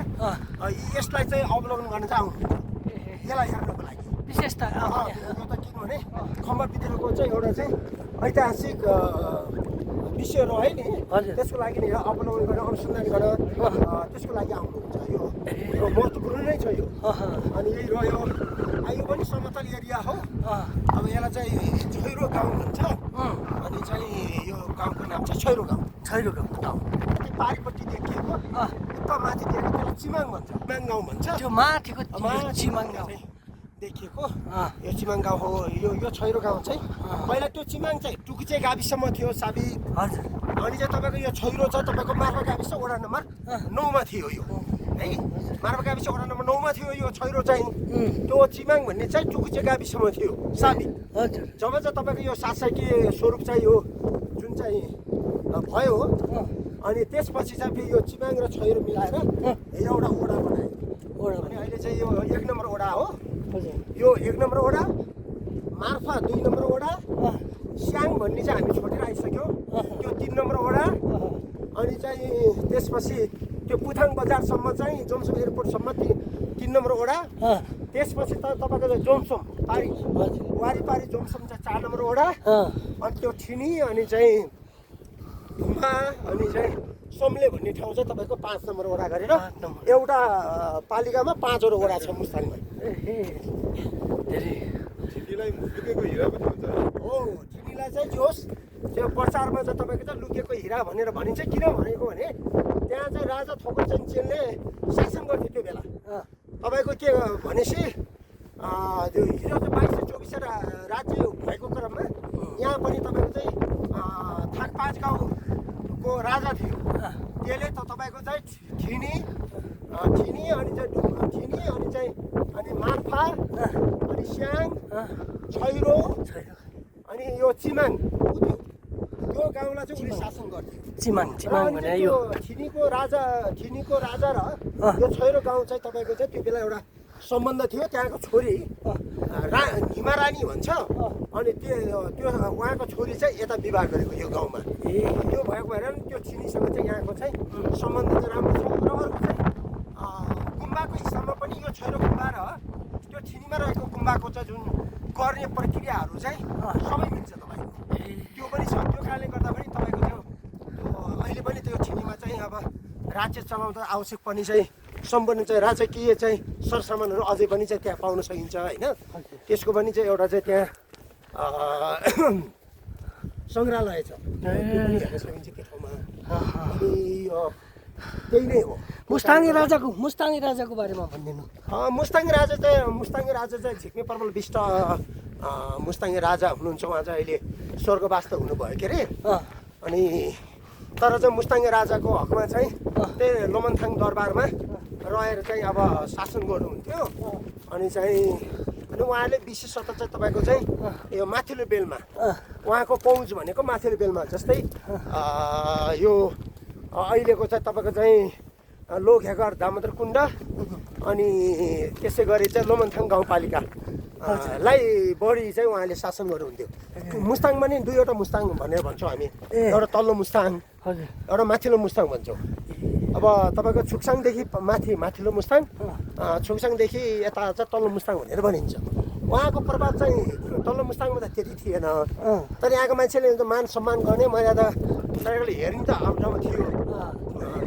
यसलाई चाहिँ अवलोकन गर्न चाहिँ आउनुहुन्छ यसलाई हेर्नको लागि विशेषता यो त किनभने खम्बाभित्रको चाहिँ एउटा चाहिँ ऐतिहासिक विषय रह्यो नि त्यसको लागि नि अवलोकन गर्न अनुसन्धान गर्न त्यसको लागि आउनुहुन्छ यो महत्त्वपूर्ण नै छ यो अनि यही रह्यो यो पनि समतल एरिया हो अब यसलाई चाहिँ छैरो गाउँ भन्छ अनि चाहिँ यो गाउँको नाम चाहिँ छैरो गाउँ पारिपट्टि देखिएको यता माथि देखिएको त्यसलाई चिमाङ भन्छ चिमाङ गाउँ भन्छ त्यो माथिको चिमाङ गाउँ देखिएको यो चिमाङ गाउँ हो यो छैरो गाउँ चाहिँ पहिला त्यो चिमाङ चाहिँ टुकुचे गाविसम्म थियो साबी अनि चाहिँ तपाईँको यो छैरो छ तपाईँको मार्फा गाविस वडा नम्बर 9मा थियो यो है मार्फा गाविस वडा नम्बर 9मा थियो यो छैरो चाहिँ त्यो चिमाङ भन्ने चाहिँ टुकुचे गाविसमा थियो साबी हजुर जब चाहिँ तपाईँको यो शासकीय स्वरूप चाहिँ यो जुन चाहिँ भयो अनि त्यसपछि चाहिँ फेरि यो चिमाङ र छैरो मिलाएर एउटा वडा बनायो अनि अहिले चाहिँ यो 1 नम्बर वडा हो हजुर यो 1 नम्बर वडा मार्फा 2 नम्बर वडा स्याङ भन्ने चाहिँ हामी छोडेर आइसक्यो त्यो 3 नम्बर वडा अनि चाहिँ त्यसपछि त्यो पुथाङ बजारसम्म चाहिँ जोमसोम एयरपोर्टसम्म 3 नम्बर वडा त्यसपछि त तपाईँको चाहिँ जोमसोम पारी वारिपारी जोमसोम चाहिँ 4 नम्बर वडा अनि त्यो ठिनी अनि चाहिँ ढुम्बा अनि चाहिँ सोम्ले भन्ने ठाउँ चाहिँ तपाईँको 5 नम्बर वडा गरेर एउटा पालिकामा 5 वटा वडा छ मुस्ताङमा ठिटीलाई लुकेको हिरा पनि हुन्छ हो ठिनीलाई चाहिँ जोस त्यो प्रचारमा चाहिँ तपाईँको चाहिँ लुकेको हिरा भनेर भनिन्छ किन भनेको भने त्यहाँ चाहिँ राजा थोकरचन्द चेलले शासन गर्थ्यो त्यो बेला तपाईँको के भनेपछि त्यो हिरो चाहिँ 2224 राज्य भएको क्रममा यहाँ पनि तपाईँको चाहिँ थाक 5 गाउँको राजा थियो त्यसले त तपाईँको चाहिँ ठिनी अनि चाहिँ ठिनी अनि चाहिँ अनि मार्फा अनि स्याङ छैरो अनि यो चिमाङ त्यो गाउँलाई चाहिँ उसले शासन गर्थ्यो चिमाङ भने यो ठिनीको राजा र यो छैरो गाउँ चाहिँ तपाईँको चाहिँ त्यो बेला एउटा सम्बन्ध थियो त्यहाँको छोरी हिमा रानी भन्छ अनि त्यो उहाँको छोरी चाहिँ यता विवाह गरेको यो गाउँमा त्यो भएको भएर त्यो ठिनीसँग चाहिँ यहाँको चाहिँ सम्बन्ध चाहिँ राम्रो छ र अर्को चाहिँ गुम्बाको हिसाबमा पनि यो छैरो गुम्बा र त्यो ठिनीमा रहेको गुम्बाको चाहिँ जुन गर्ने प्रक्रियाहरू चाहिँ सबै मिल्छ तपाईँको त्यो पनि छ त्यो कारणले गर्दा पनि तपाईँको त्यो अहिले पनि त्यो ठिनीमा चाहिँ अब राज्य चलाउँदा आवश्यक पनि चाहिँ सम्पूर्ण चाहिँ राजकीय चाहिँ सरसामानहरू अझै पनि चाहिँ त्यहाँ पाउन सकिन्छ होइन त्यसको पनि चाहिँ एउटा चाहिँ त्यहाँ सङ्ग्रहालय छ त्यो पनि हेर्न सकिन्छ त्यो ठाउँमा अनि त्यही नै हो मुस्ताङी राजाको बारेमा भनिदिनु मुस्ताङी राजा चाहिँ झिक्ने पर्वल विष्ट मुस्ताङी राजा हुनुहुन्छ उहाँ चाहिँ अहिले स्वर्गवास त हुनुभयो के अरे अनि तर चाहिँ मुस्ताङी राजाको हकमा चाहिँ त्यही लोमनथाङ दरबारमा रहेर चाहिँ अब शासन गर्नुहुन्थ्यो अनि उहाँले विशेषतः चाहिँ तपाईँको चाहिँ यो माथिल्लो बेलमा उहाँको पहुँच भनेको माथिल्लो बेलमा जस्तै यो अहिलेको चाहिँ तपाईँको चाहिँ लोघेगर दामोदर कुण्ड अनि त्यसै गरी चाहिँ लोमनथाङ गाउँपालिका लाई बढी चाहिँ उहाँले शासन गर्नुहुन्थ्यो मुस्ताङमा नि दुईवटा मुस्ताङ भनेर भन्छौँ हामी एउटा तल्लो मुस्ताङ एउटा माथिल्लो मुस्ताङ भन्छौँ अब तपाईँको छुकसाङदेखि माथिल्लो मुस्ताङ छुकसाङदेखि यता चाहिँ तल्लो मुस्ताङ भनेर भनिन्छ उहाँको प्रभाव चाहिँ तल्लो मुस्ताङमा त त्यति थिएन तर यहाँको मान्छेले मान सम्मान गर्ने मर्यादा तरिकाले हेर्ने त आफ्नो ठाउँमा थियो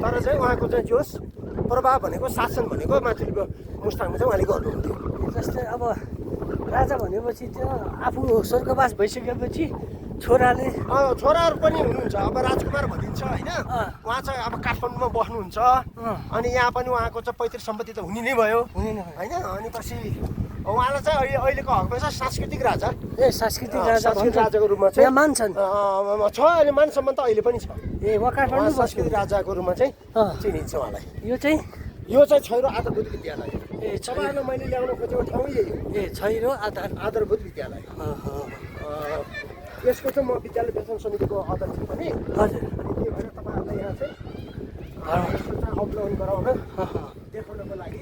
तर चाहिँ उहाँको चाहिँ जोस प्रभाव भनेको शासन भनेको माथिल्लो मुस्ताङमा चाहिँ उहाँले गर्नुहुन्थ्यो जस्तै अब राजा भनेपछि त्यो आफू स्वर्गवास भइसकेपछि छोराले छोराहरू पनि हुनुहुन्छ अब राजकुमार भनिन्छ होइन उहाँ चाहिँ अब काठमाडौँमा बस्नुहुन्छ अनि यहाँ पनि उहाँको चाहिँ पैतृक सम्पत्ति त हुने नै भयो होइन अनि पछि उहाँलाई चाहिँ अहिलेको हकमा चाहिँ सांस्कृतिक राजा राजाको रूपमा चाहिँ मान्छन् छ अहिले मान सम्मान त अहिले पनि छ उहाँ काठमाडौँ सांस्कृतिक राजाको रूपमा चाहिँ चिनिन्छ उहाँलाई यो चाहिँ छैरो आधारभूत विद्यालय तपाईँहरूलाई मैले ल्याउन खोजेको ठाउँ यही हो छैरो आधारभूत विद्यालय यसको चाहिँ म विद्यालय व्यवस्थापन समितिको अध्यक्ष पनि हजुर अनि त्यही भएर तपाईँहरूलाई यहाँ चाहिँ अवलोकन गराउन देखाउनको लागि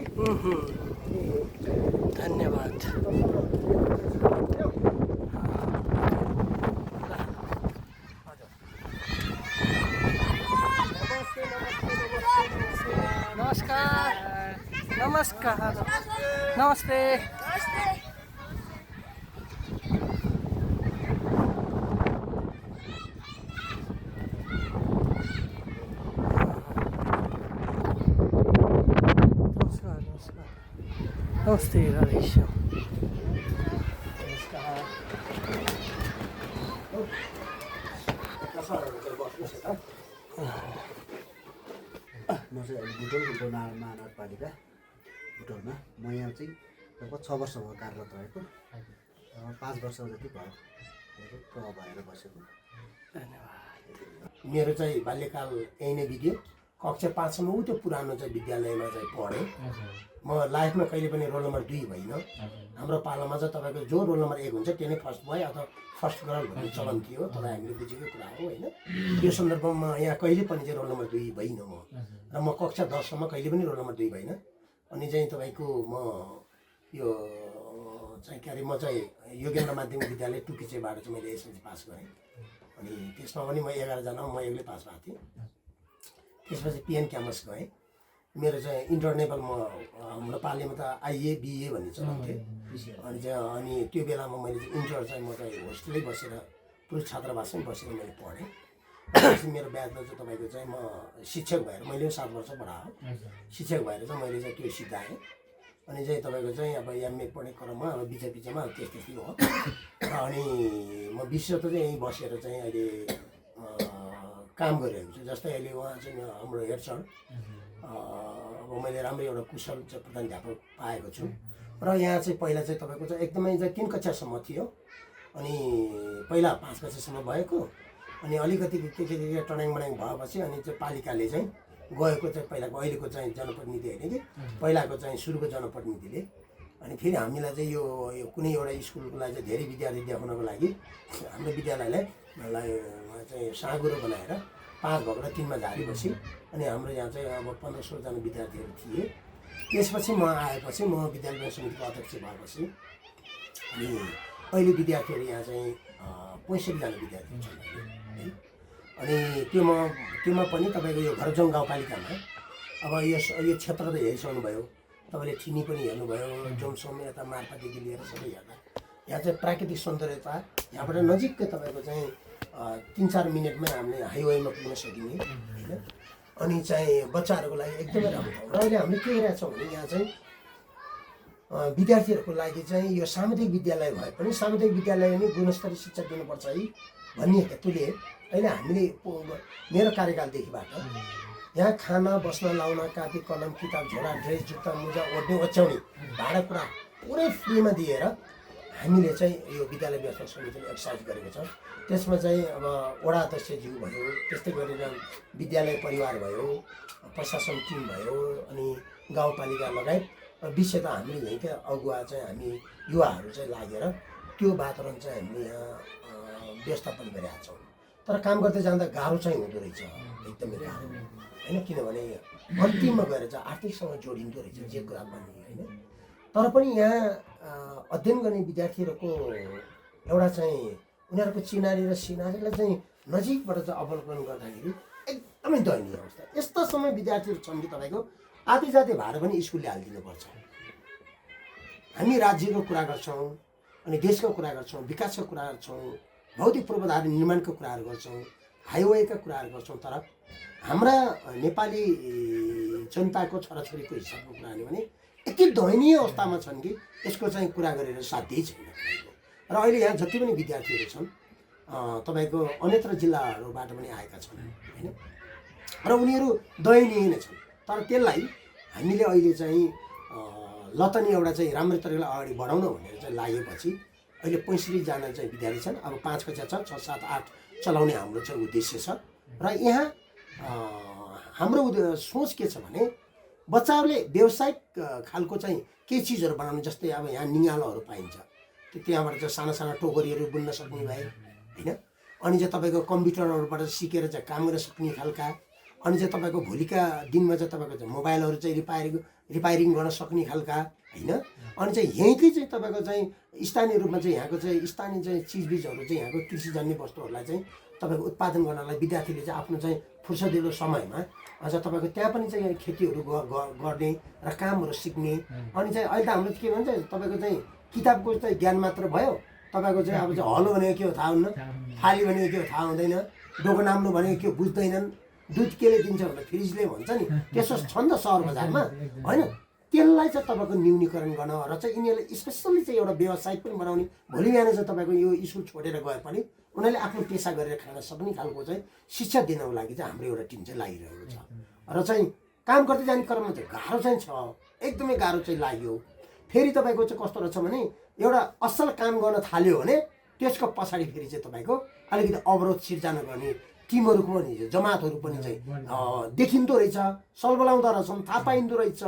धन्यवाद नमस्कार नमस्ते नमस्ते राधेश्याम म चाहिँ अहिले बुटोल महानगरपालिका बुटोलमा म यहाँ चाहिँ लगभग 6 वर्ष भयो कार्यरत रहेको 5 वर्ष जति भयो भएर बसेको धन्यवाद मेरो चाहिँ बाल्यकाल यही नै बित्यो। कक्षा 5 सम्म उ त्यो पुरानो चाहिँ विद्यालयमा चाहिँ पढेँ। म लाइफमा कहिले पनि रोल नम्बर 2 भइनँ। हाम्रो पालामा चाहिँ तपाईँको जो रोल नम्बर 1 हुन्छ त्यो नै फर्स्ट बोय अथवा फर्स्ट गर्ल भन्ने चलन थियो। तपाईँ हामीले बुझेकै कुरा हो होइन। यो सन्दर्भमा यहाँ कहिले पनि चाहिँ रोल नम्बर 2 भइनँ म। र म कक्षा 10 सम्म कहिले पनि रोल नम्बर 2 भइनँ। अनि चाहिँ तपाईँको म यो चाहिँ के अरे म चाहिँ योगेन्द्र माध्यमिक विद्यालय टुकिचेबाट चाहिँ मैले एसएलसी पास गरेँ। अनि त्यसमा पनि म 11 जना म एक्लै पास भएको थिएँ। त्यसपछि पिएन क्याम्पस गएँ। मेरो चाहिँ इन्टरनेबल म हाम्रो पालीमा त आइए बिए भन्ने चलाउँथेँ। अनि चाहिँ अनि त्यो बेलामा मैले चाहिँ इन्टर चाहिँ म चाहिँ होस्टेलै बसेर पुरुष छात्रावासमै बसेर मैले पढेँ। त्यसपछि मेरो ब्याचमा चाहिँ तपाईँको चाहिँ म शिक्षक भएर मैले 7 वर्ष पढाएँ। शिक्षक भएर चाहिँ मैले चाहिँ त्यो सिकाएँ। अनि चाहिँ तपाईँको चाहिँ अब एमए पढ्ने क्रममा अब बिचमा त्यस्तै हो। र अनि म विशेषतः चाहिँ यहीँ बसेर चाहिँ अहिले काम गरिरहेको छु। जस्तै अहिले उहाँ चाहिँ हाम्रो हेड सर अब मैले राम्रो एउटा कुशल चाहिँ प्रधानाध्यापक पाएको छु। र यहाँ चाहिँ पहिला चाहिँ तपाईँको चाहिँ एकदमै चाहिँ 3 कक्षासम्म थियो। अनि पहिला 5 कक्षासम्म भएको अनि अलिकति के टडाङ मडाङ भएपछि अनि चाहिँ पालिकाले चाहिँ गएको चाहिँ पहिलाको अहिलेको चाहिँ जनप्रतिनिधि होइन कि पहिलाको चाहिँ सुरुको जनप्रतिनिधिले अनि फेरि हामीलाई चाहिँ यो कुनै एउटा स्कुलको लागि चाहिँ धेरै विद्यार्थी देखाउनको लागि हाम्रो विद्यालयलाई चाहिँ साँगुरो बनाएर 5 भएको 3मा झारेपछि अनि हाम्रो यहाँ चाहिँ अब 15-16 जना विद्यार्थीहरू थिए। त्यसपछि म आएपछि म विद्यालय समितिको अध्यक्ष भएपछि अनि अहिले विद्यार्थीहरू यहाँ चाहिँ 65 जना विद्यार्थी छन् है। अनि त्योमा पनि तपाईँको यो घरजौँ गाउँपालिकामा अब यो क्षेत्र त हेरिसक्नुभयो तपाईँले ठिनी पनि हेर्नुभयो जोमसोम यता मार्फतदेखि लिएर सबै हेर्दा यहाँ चाहिँ प्राकृतिक सौन्दर्यता यहाँबाट नजिकै तपाईँको चाहिँ 3-4 मिनटमै हामीले हाइवेमा पुग्न सकिने होइन। अनि चाहिँ बच्चाहरूको लागि एकदमै राम्रो ठाउँ। र अहिले हामीले के गरिरहेको छौँ भने यहाँ चाहिँ विद्यार्थीहरूको लागि चाहिँ यो सामुदायिक विद्यालय भए पनि सामुदायिक विद्यालयले नै गुणस्तरीय शिक्षा दिनुपर्छ है भन्ने हेतुले अहिले हामीले मेरो कार्यकालदेखिबाट यहाँ खाना बस्न लाउन कापी कलम किताब झोला ड्रेस जुत्ता मुजा ओढ्ने ओछ्याउने भाडा कुरा पुरै फ्रीमा दिएर हामीले चाहिँ यो विद्यालय व्यवस्था समितिले एक्सर्साइज गरेको छ। त्यसमा चाहिँ अब वडा अध्यक्षज्यू भयो, त्यस्तै गरेर विद्यालय परिवार भयो, प्रशासन टिम भयो, अनि गाउँपालिका लगायत विशेष त हामीले यहीँकै अगुवा चाहिँ हामी युवाहरू चाहिँ लागेर त्यो वातावरण चाहिँ हामीले यहाँ व्यवस्थापन गरिरहेका छौँ। तर काम गर्दै जाँदा गाह्रो चाहिँ हुँदो रहेछ, एकदमै गाह्रो होइन। किनभने अन्तिममा गएर चाहिँ आर्थिकसँग जोडिँदो रहेछ जे कुरा पनि होइन। तर पनि यहाँ अध्ययन गर्ने विद्यार्थीहरूको एउटा चाहिँ उनीहरूको चिनारी र सिनारीलाई चाहिँ नजिकबाट चाहिँ अवलोकन गर्दाखेरि एकदमै दयनीय अवस्था। यस्ता समय विद्यार्थीहरू छन् कि तपाईँको आधी जाति भाडा पनि स्कुलले हालिदिनुपर्छ। हामी राज्यको कुरा गर्छौँ, अनि देशको कुरा गर्छौँ, विकासको कुरा गर्छौँ, भौतिक पूर्वाधार निर्माणको कुराहरू गर्छौँ, हाइवेका कुराहरू गर्छौँ। तर हाम्रा नेपाली जनताको छोराछोरीको हिसाबको कुरा हो भने यति दयनीय अवस्थामा छन् कि यसको चाहिँ कुरा गरेर साध्यै छैन। र अहिले यहाँ जति पनि विद्यार्थीहरू छन् तपाईँको अन्यत्र जिल्लाहरूबाट पनि आएका छन् होइन। र उनीहरू दयनीय नै छन्। तर त्यसलाई हामीले अहिले चाहिँ लतनी एउटा चाहिँ राम्रो तरिकाले अगाडि बढाउन भनेर चाहिँ लागेपछि अहिले 65 जना चाहिँ विद्यार्थी छन्। अब 5 कक्षा छ, 6, 7, 8 चलाउने हाम्रो चाहिँ उद्देश्य छ। र यहाँ हाम्रो सोच के छ भने बच्चाहरूले व्यावसायिक खालको चाहिँ केही चिजहरू बनाउने, जस्तै अब यहाँ निगालोहरू पाइन्छ, त्यहाँबाट चाहिँ साना साना टोकरीहरू बुन्न सक्ने भए होइन। अनि चाहिँ तपाईँको कम्प्युटरहरूबाट सिकेर चाहिँ काम गर्न सक्ने खालका, अनि चाहिँ तपाईँको भोलिका दिनमा चाहिँ तपाईँको चाहिँ मोबाइलहरू चाहिँ रिपायरिङ गर्न सक्ने खालका होइन। अनि चाहिँ यहीँकै चाहिँ तपाईँको चाहिँ स्थानीय रूपमा चाहिँ यहाँको चाहिँ स्थानीय चाहिँ चिजबिजहरू चाहिँ यहाँको कृषिजन्य वस्तुहरूलाई चाहिँ तपाईँको उत्पादन गर्नलाई विद्यार्थीले चाहिँ आफ्नो चाहिँ फुर्सदिलो समयमा अझ तपाईँको त्यहाँ पनि चाहिँ खेतीहरू गर्ने र कामहरू सिक्ने। अनि चाहिँ अहिले त हाम्रो के भन्छ तपाईँको चाहिँ किताबको चाहिँ ज्ञान मात्र भयो, तपाईँको चाहिँ अब चाहिँ हलो भनेको के हो थाहा हुन्न, थाली भनेको के हो थाहा हुँदैन, डोको नाम्नु भनेको के हो बुझ्दैनन्, दुध केले दिन्छ भनेर फ्रिजले भन्छ नि, त्यसो छ नि त सहर बजारमा होइन। त्यसलाई चाहिँ तपाईँको न्यूनीकरण गर्न र चाहिँ यिनीहरूले स्पेसल्ली चाहिँ एउटा व्यवसाय पनि बनाउने, भोलि बिहान चाहिँ तपाईँको यो स्कुल छोडेर गए पनि उनीहरूले आफ्नो पेसा गरेर खान सक्ने खालको चाहिँ शिक्षा दिनको लागि चाहिँ हाम्रो एउटा टिम चाहिँ लागिरहेको छ। र चाहिँ काम गर्दै जाने क्रममा चाहिँ गाह्रो चाहिँ छ, एकदमै गाह्रो चाहिँ लाग्यो। फेरि तपाईँको चाहिँ कस्तो रहेछ भने एउटा असल काम गर्न थाल्यो भने त्यसको पछाडि फेरि चाहिँ तपाईँको अलिकति अवरोध सिर्जना गर्ने टिमहरूको पनि जमातहरू पनि चाहिँ देखिँदो रहेछ, सलबलाउँदो रहेछन्, थाहा पाइँदो रहेछ।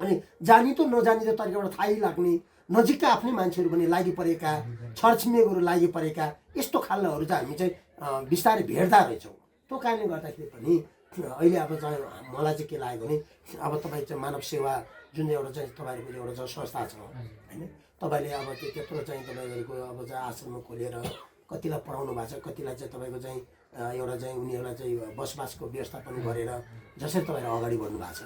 अनि जानितो नजानितो तरिकाबाट थाहै लाग्ने, नजिकका आफ्नै मान्छेहरू पनि लागि परेका, छरछिमेकीहरू लागि परेका, यस्तो खालहरू चाहिँ हामी चाहिँ बिस्तारै भेट्दा रहेछौँ। त्यो कारणले गर्दाखेरि पनि अहिले अब चाहिँ मलाई चाहिँ के लाग्यो भने अब तपाईँ चाहिँ मानव सेवा जुन एउटा चाहिँ तपाईँहरूको एउटा चाहिँ संस्था छ होइन, तपाईँले अब त्यो त्यत्रो चाहिँ तपाईँहरूको अब चाहिँ आश्रम खोलेर कतिलाई पढाउनु भएको छ, कतिलाई चाहिँ तपाईँको चाहिँ एउटा चाहिँ उनीहरूलाई चाहिँ बसोबासको व्यवस्थापन गरेर जसरी तपाईँहरू अगाडि बढ्नु भएको छ।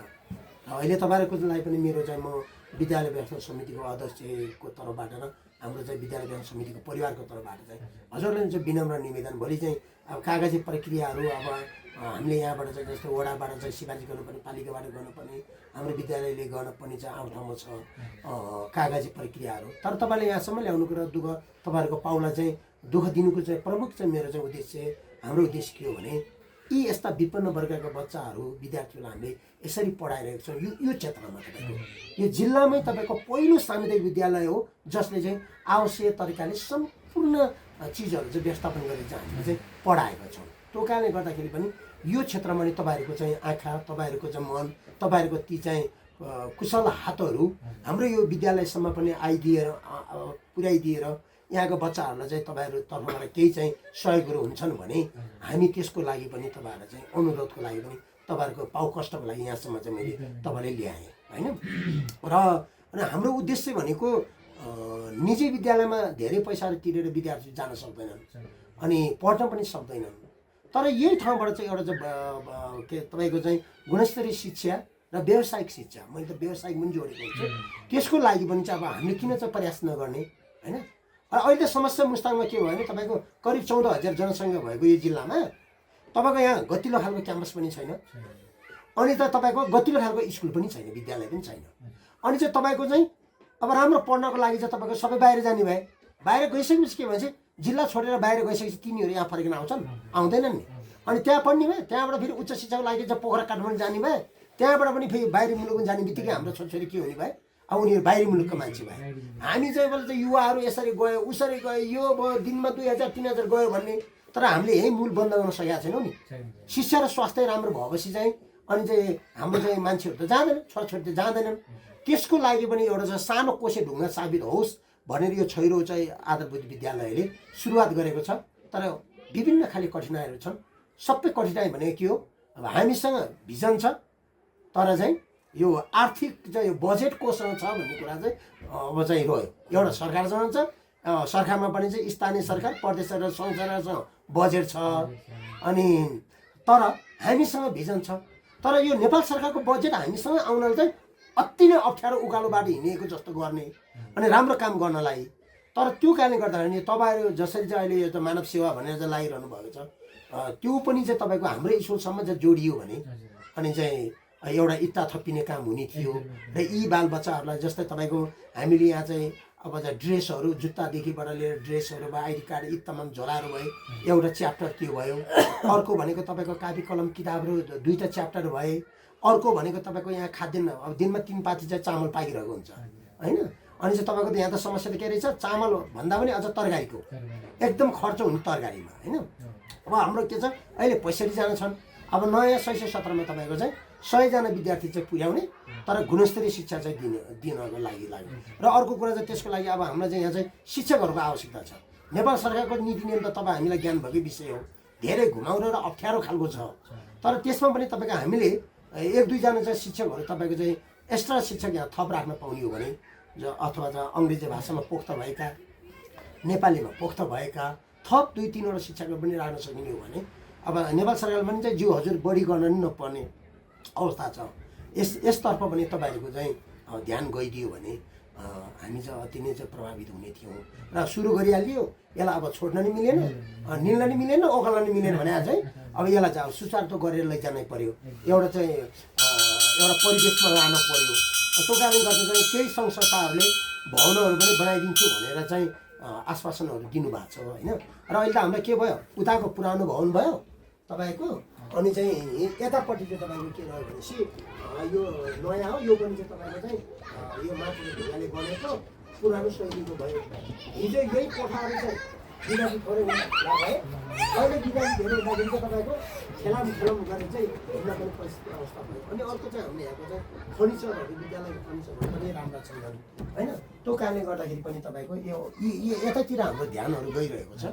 र अहिले तपाईँहरूको लागि पनि मेरो चाहिँ म विद्यालय व्यवस्था समितिको अध्यक्षको तर्फबाट र हाम्रो चाहिँ विद्यालय व्यवस्था समितिको परिवारको तर्फबाट चाहिँ हजुरलाई चाहिँ विनम्र निवेदन, भोलि चाहिँ अब कागजी प्रक्रियाहरू अब हामीले यहाँबाट चाहिँ जस्तो वडाबाट चाहिँ सिफारिस गर्नुपर्ने, पालिकाबाट गर्नुपर्ने, हाम्रो विद्यालयले गर्नुपर्ने चाहिँ आफ्नो ठाउँमा छ कागजी प्रक्रियाहरू। तर तपाईँले यहाँसम्म ल्याउनुको र दुःख तपाईँहरूको पाउला चाहिँ दुःख दिनुको चाहिँ प्रमुख चाहिँ मेरो चाहिँ उद्देश्य, हाम्रो उद्देश्य के हो भने यी यस्ता विपन्न वर्गका बच्चाहरू विद्यार्थीहरूलाई हामीले यसरी पढाइरहेको छौँ। यो क्षेत्रमा तपाईँको यो जिल्लामै तपाईँको पहिलो सामुदायिक विद्यालय हो जसले चाहिँ आवश्यक तरिकाले सम्पूर्ण चिजहरू चाहिँ व्यवस्थापन गरेर चाहिँ हामीले चाहिँ पढाएका छौँ। त्यो कारणले गर्दाखेरि पनि यो क्षेत्रमा नि तपाईँहरूको चाहिँ आँखा, तपाईँहरूको चाहिँ मन, तपाईँहरूको ती चाहिँ कुशल हातहरू हाम्रो यो विद्यालयसम्म पनि आइदिएर पुर्याइदिएर यहाँको बच्चाहरूलाई चाहिँ तपाईँहरू तर्फबाट केही चाहिँ सहयोगहरू हुन्छन् भने हामी त्यसको लागि पनि तपाईँहरूलाई चाहिँ अनुरोधको लागि पनि तपाईँहरूको पाउ कष्टको लागि यहाँसम्म चाहिँ मैले तपाईँले ल्याएँ होइन। र हाम्रो उद्देश्य भनेको निजी विद्यालयमा धेरै पैसाहरू तिरेर विद्यार्थी जान सक्दैनन् अनि पढ्न पनि सक्दैनन्। तर यही ठाउँबाट चाहिँ एउटा चाहिँ के तपाईँको चाहिँ गुणस्तरीय शिक्षा र व्यावसायिक शिक्षा, मैले त व्यावसायिक पनि जोडेको हुन्छु, त्यसको लागि पनि चाहिँ अब हामीले किन चाहिँ प्रयास नगर्ने होइन। अहिले समस्या मुस्ताङमा के भयो भने तपाईँको करिब 14,000 जनसङ्ख्या भएको यो जिल्लामा तपाईँको यहाँ गतिलो खालको क्याम्पस पनि छैन, अनि त तपाईँको गतिलो खालको स्कुल पनि छैन, विद्यालय पनि छैन। अनि चाहिँ तपाईँको चाहिँ अब राम्रो पढ्नको लागि चाहिँ तपाईँको सबै बाहिर जाने भए, बाहिर गइसकेपछि के भन्छ जिल्ला छोडेर बाहिर गइसकेपछि तिनीहरू यहाँ फर्किन आउँछन्, आउँदैनन् नि। अनि त्यहाँ पढ्ने भए, त्यहाँबाट फेरि उच्च शिक्षाको लागि चाहिँ पोखरा काठमाडौँ जाने भए, त्यहाँबाट पनि फेरि बाहिरी मुलुकमा जाने बित्तिकै हाम्रो छोरीछोरी के हुने भए, अब उनीहरू बाहिरी मुलुकको मान्छे भए। हामी चाहिँ बोले चाहिँ युवाहरू यसरी गयो उसरी गयो, यो भयो दिनमा 2,000-3,000 गयो भन्ने, तर हामीले यही मूल बन्द गर्न सकेका छैनौँ नि। शिक्षा र स्वास्थ्य राम्रो भएपछि चाहिँ अनि चाहिँ हाम्रो चाहिँ मान्छेहरू त जाँदैन, छोराछोरी त जाँदैनन्। त्यसको लागि पनि एउटा चाहिँ सानो कोसे ढुङ्गा साबित होस् भनेर यो छैरो चाहिँ आधारभूत विद्यालयले सुरुवात गरेको छ। तर विभिन्न खाले कठिनाइहरू छन्। सबै कठिनाइ भनेको के हो, अब हामीसँग भिजन छ तर चाहिँ यो आर्थिक चाहिँ यो बजेट कोसँग छ भन्ने कुरा चाहिँ अब चाहिँ रह्यो। एउटा सरकारसँग छ, सरकारमा पनि चाहिँ स्थानीय सरकार, प्रदेश र सङ्घ सरकारसँग बजेट छ, अनि तर हामीसँग भिजन छ। तर यो नेपाल सरकारको बजेट हामीसँग आउनलाई चाहिँ अति नै अप्ठ्यारो उकालोबाट हिँडेको जस्तो गर्ने अनि राम्रो काम गर्नलाई। तर त्यो कारणले गर्दाखेरि तपाईँहरू जसरी चाहिँ अहिले यो मानव सेवा भनेर चाहिँ लागिरहनु भएको छ, त्यो पनि चाहिँ तपाईँको हाम्रो स्कुलसम्म चाहिँ जोडियो भने अनि चाहिँ एउटा इत्ता थपिने काम हुने थियो। र यी बालबच्चाहरूलाई जस्तै तपाईँको हामीले यहाँ चाहिँ अब चाहिँ ड्रेसहरू, जुत्तादेखिबाट लिएर ड्रेसहरू भयो, आइडी कार्ड यी तमाम झोलाहरू भयो, एउटा च्याप्टर त्यो भयो। अर्को भनेको तपाईँको कापी कलम किताबहरू 2टा च्याप्टर भए। अर्को भनेको तपाईँको यहाँ खाद्यान्न, अब दिनमा 3 पाती चाहिँ चामल पाइरहेको हुन्छ होइन। अनि चाहिँ तपाईँको त यहाँ त समस्या त के रहेछ, चामल भन्दा पनि अझ तरकारीको एकदम खर्च हुने तरकारीमा होइन। अब हाम्रो के छ अहिले 65 जना छन्। अब नयाँ 617मा तपाईँको चाहिँ 100जना विद्यार्थी चाहिँ पुर्याउने, तर गुणस्तरीय शिक्षा चाहिँ दिनको लागि लाग्यो। र अर्को कुरा चाहिँ त्यसको लागि अब हाम्रो चाहिँ यहाँ चाहिँ शिक्षकहरूको आवश्यकता छ। नेपाल सरकारको नीति नियम त तपाईँ हामीलाई ज्ञान भएकै विषय हो, धेरै घुमाउरो र अप्ठ्यारो खालको छ। तर त्यसमा पनि तपाईँको हामीले 1-2जना चाहिँ शिक्षकहरू तपाईँको चाहिँ एक्स्ट्रा शिक्षक यहाँ थप राख्न पाउने हो भने, अथवा चाहिँ अङ्ग्रेजी भाषामा पोख्त भएका, नेपालीमा पोख्त भएका थप 2-3वटा शिक्षकहरू पनि राख्न सकिने हो भने अब नेपाल सरकारले पनि चाहिँ हजुर बढी गर्न नि नपर्ने अवस्था छ। यसतर्फ पनि तपाईँहरूको चाहिँ ध्यान गइदियो भने हामी चाहिँ अति नै चाहिँ प्रभावित हुने थियौँ। र सुरु गरिहालियो, यसलाई अब छोड्न नि मिलेन, निल्न नि मिलेन, ओखल्न नि मिलेन भने चाहिँ अब यसलाई चाहिँ अब सुचारू त गरेर लैजानै पर्यो, एउटा चाहिँ एउटा परिवेशमा लानु पर्यो। त्यो कारणले गर्दा चाहिँ केही सङ्घ संस्थाहरूले भवनहरू पनि बनाइदिन्छु भनेर चाहिँ आश्वासनहरू दिनुभएको छ होइन। र अहिले त हामीलाई के भयो, उताको पुरानो भवन भयो तपाईँको, अनि चाहिँ यतापट्टि चाहिँ तपाईँको के रह्यो भनेपछि यो नयाँ हो, यो पनि चाहिँ तपाईँको चाहिँ यो माथिको ढुङ्गाले बनेको पुरानो शैलीको भयो। हिजो यही कोठाहरू चाहिँ बिरामी थोरै हुँदा भए अहिले बिरामी धेरै हुँदाखेरि चाहिँ तपाईँको खेलाम गरेर चाहिँ हिँड्न पनि परिस्थिति अवस्था भयो अनि अर्को चाहिँ हामीले यहाँको चाहिँ फर्निचरहरू विद्यालयको फर्निचरहरू पनि राम्रा छैनन् होइन त्यो कारणले गर्दाखेरि पनि तपाईँको यो यतातिर हाम्रो ध्यानहरू गइरहेको छ